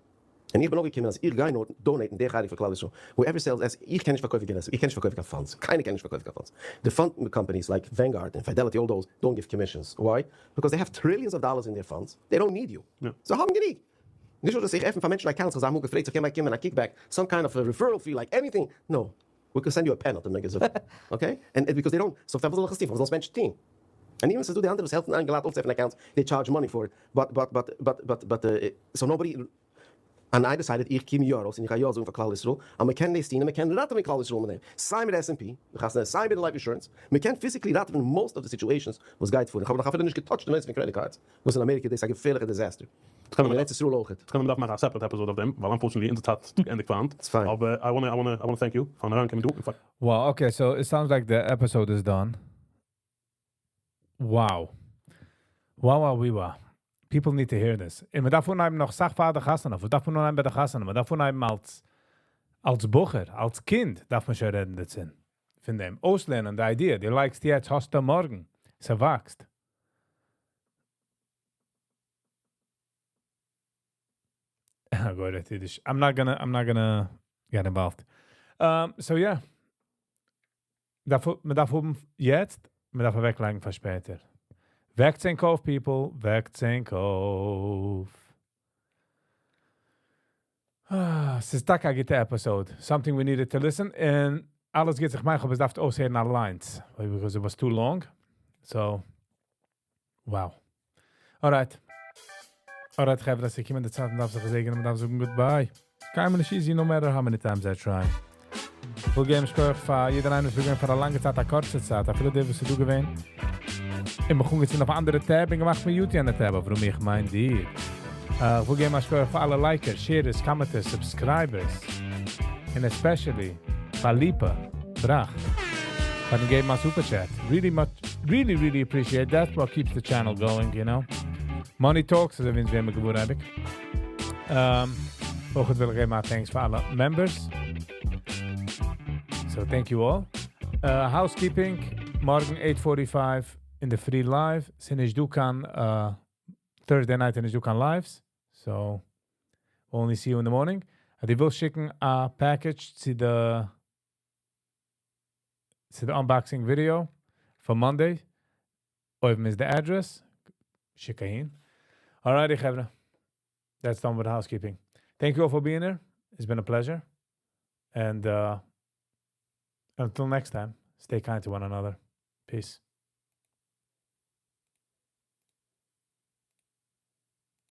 און איך בין אויפגעקומען אז איך גיי נאר donate ן די חלק פאר כלל ישראל, whoever sells עס, איך קען נישט פארקויפן קיין עס, איך קען נישט פארקויפן קיין funds, קיינער קען נישט פארקויפן קיין funds, די fund companies like Vanguard און Fidelity all those don't give commissions, why? Because they have trillions of dollars in their funds, they don't need you, זיי האבן גענוג. נישט נאר דאס, איך עפן פאר מענטשן accounts, איך האב זיי אמאל געפרעגט צו איך קען באקומען א kickback, some kind of referral fee like anything, no, we can send you a pen האט ער מיר געזאגט, okay, and because they don't, so פארוואס זאל איך עס טון, פארוואס זאל עס מענטשן טון? און even ס'איז דא די אנדערע וואס העלפן איינגעלייט אויפצועפענען accounts, they charge money for it, but but but but but but so nobody. And I decided איך קום יא ארויס און איך גיי יא זאגן פאר כלל ישראל אז מען קען דאס טון און מען קען ראטעווען כלל ישראל מיט דעם, סיי מיט S&P, סיי מיט די life insurance, מען קען physically ראטעווען most of די situations וואס גייט פאר, איך האב נאך אפילו נישט גע touch ט די נושא פון credit cards, וואס אין אמעריקע איז דאס א געפערליכע disaster, און אין ארץ ישראל אויכעט. ס'קען מען דארף מאכן א separate episode אויף דעם, ווייל unfortunately אונזער צייט האט געענדיגט פאר היינט. It's fine. אבער I wanna I wanna I wanna thank you פארן אריינקומען דא און פאר. Wow, okay, so it sounds like the episode is done. Wow. Wow, wow, wee, wow. People need to hear this. און מען דארף אנהייבן נאך סאך פאר די חתונה. וואס דארף מען אנהייבן ביי די חתונה? מען דארף אנהייבן אלס אלס בחור, אלס קינד דארף מען שוין רעדן דערצו. פון דעם. אויסלערנען די idea. דו לייגסט יעצט, האסטו מארגן. ס'וואקסט. גוט, אידיש. I'm not gonna, I'm not gonna get involved. So yeah. דארף, מען דארף האבן יעצט, מען דארף אוועקלייגן פאר שפעטער. וועקטס ענק אויף, people. וועקטס ענק אויף. Ah, ס'איז טאקע א גוטע episode. Something we needed to listen. און אלעס גייט זיך מאכן, אבער עס דארף אויסהערן אליינס. Because it was too long. So, wow. Alright. Alright, חברה, ס'געקומען די צייט, מען דארף זיך געזעגענען, מען דארף זאגן goodbye. קיינמאל נישט easy, no matter how many times I try. איך וויל געבן שכוח פאר יעדער איינער, וואס איז געווען פאר א לאנגע צייט, א קורצע צייט, אפילו דער, וואס איז דא געווען. און מיך אנגעצינדן אויף אנדערע tab און געמאכט mute יענע tab, ווארום איך מיין דיר. איך וויל געבן א שכוח פאר אלע likers, sharers, commenters, subscribers. And especially פאר ליפא, בראך, פארן געבן א super chat. Really much, really, really appreciate that. What keeps the channel going, you know. Money talks, אזוי ווי אונז ווערן געוואר אייביג. אויך וויל איך געבן א thanks פאר אלע members. So thank you all. Housekeeping, מארגן 8:45 אין די פרי live. ס'איז נישט דא קיין Thursday night איז נישט דא קיין lives. So we'll only see you in the morning. אז דו ווילסט שיקן א package צו די unboxing video for Monday. אויבן איז די address. שיק אהין. Alrighty, חברה. That's done with housekeeping. Thank you all for being here. It's been a pleasure. And until next time, stay kind to one another. Peace.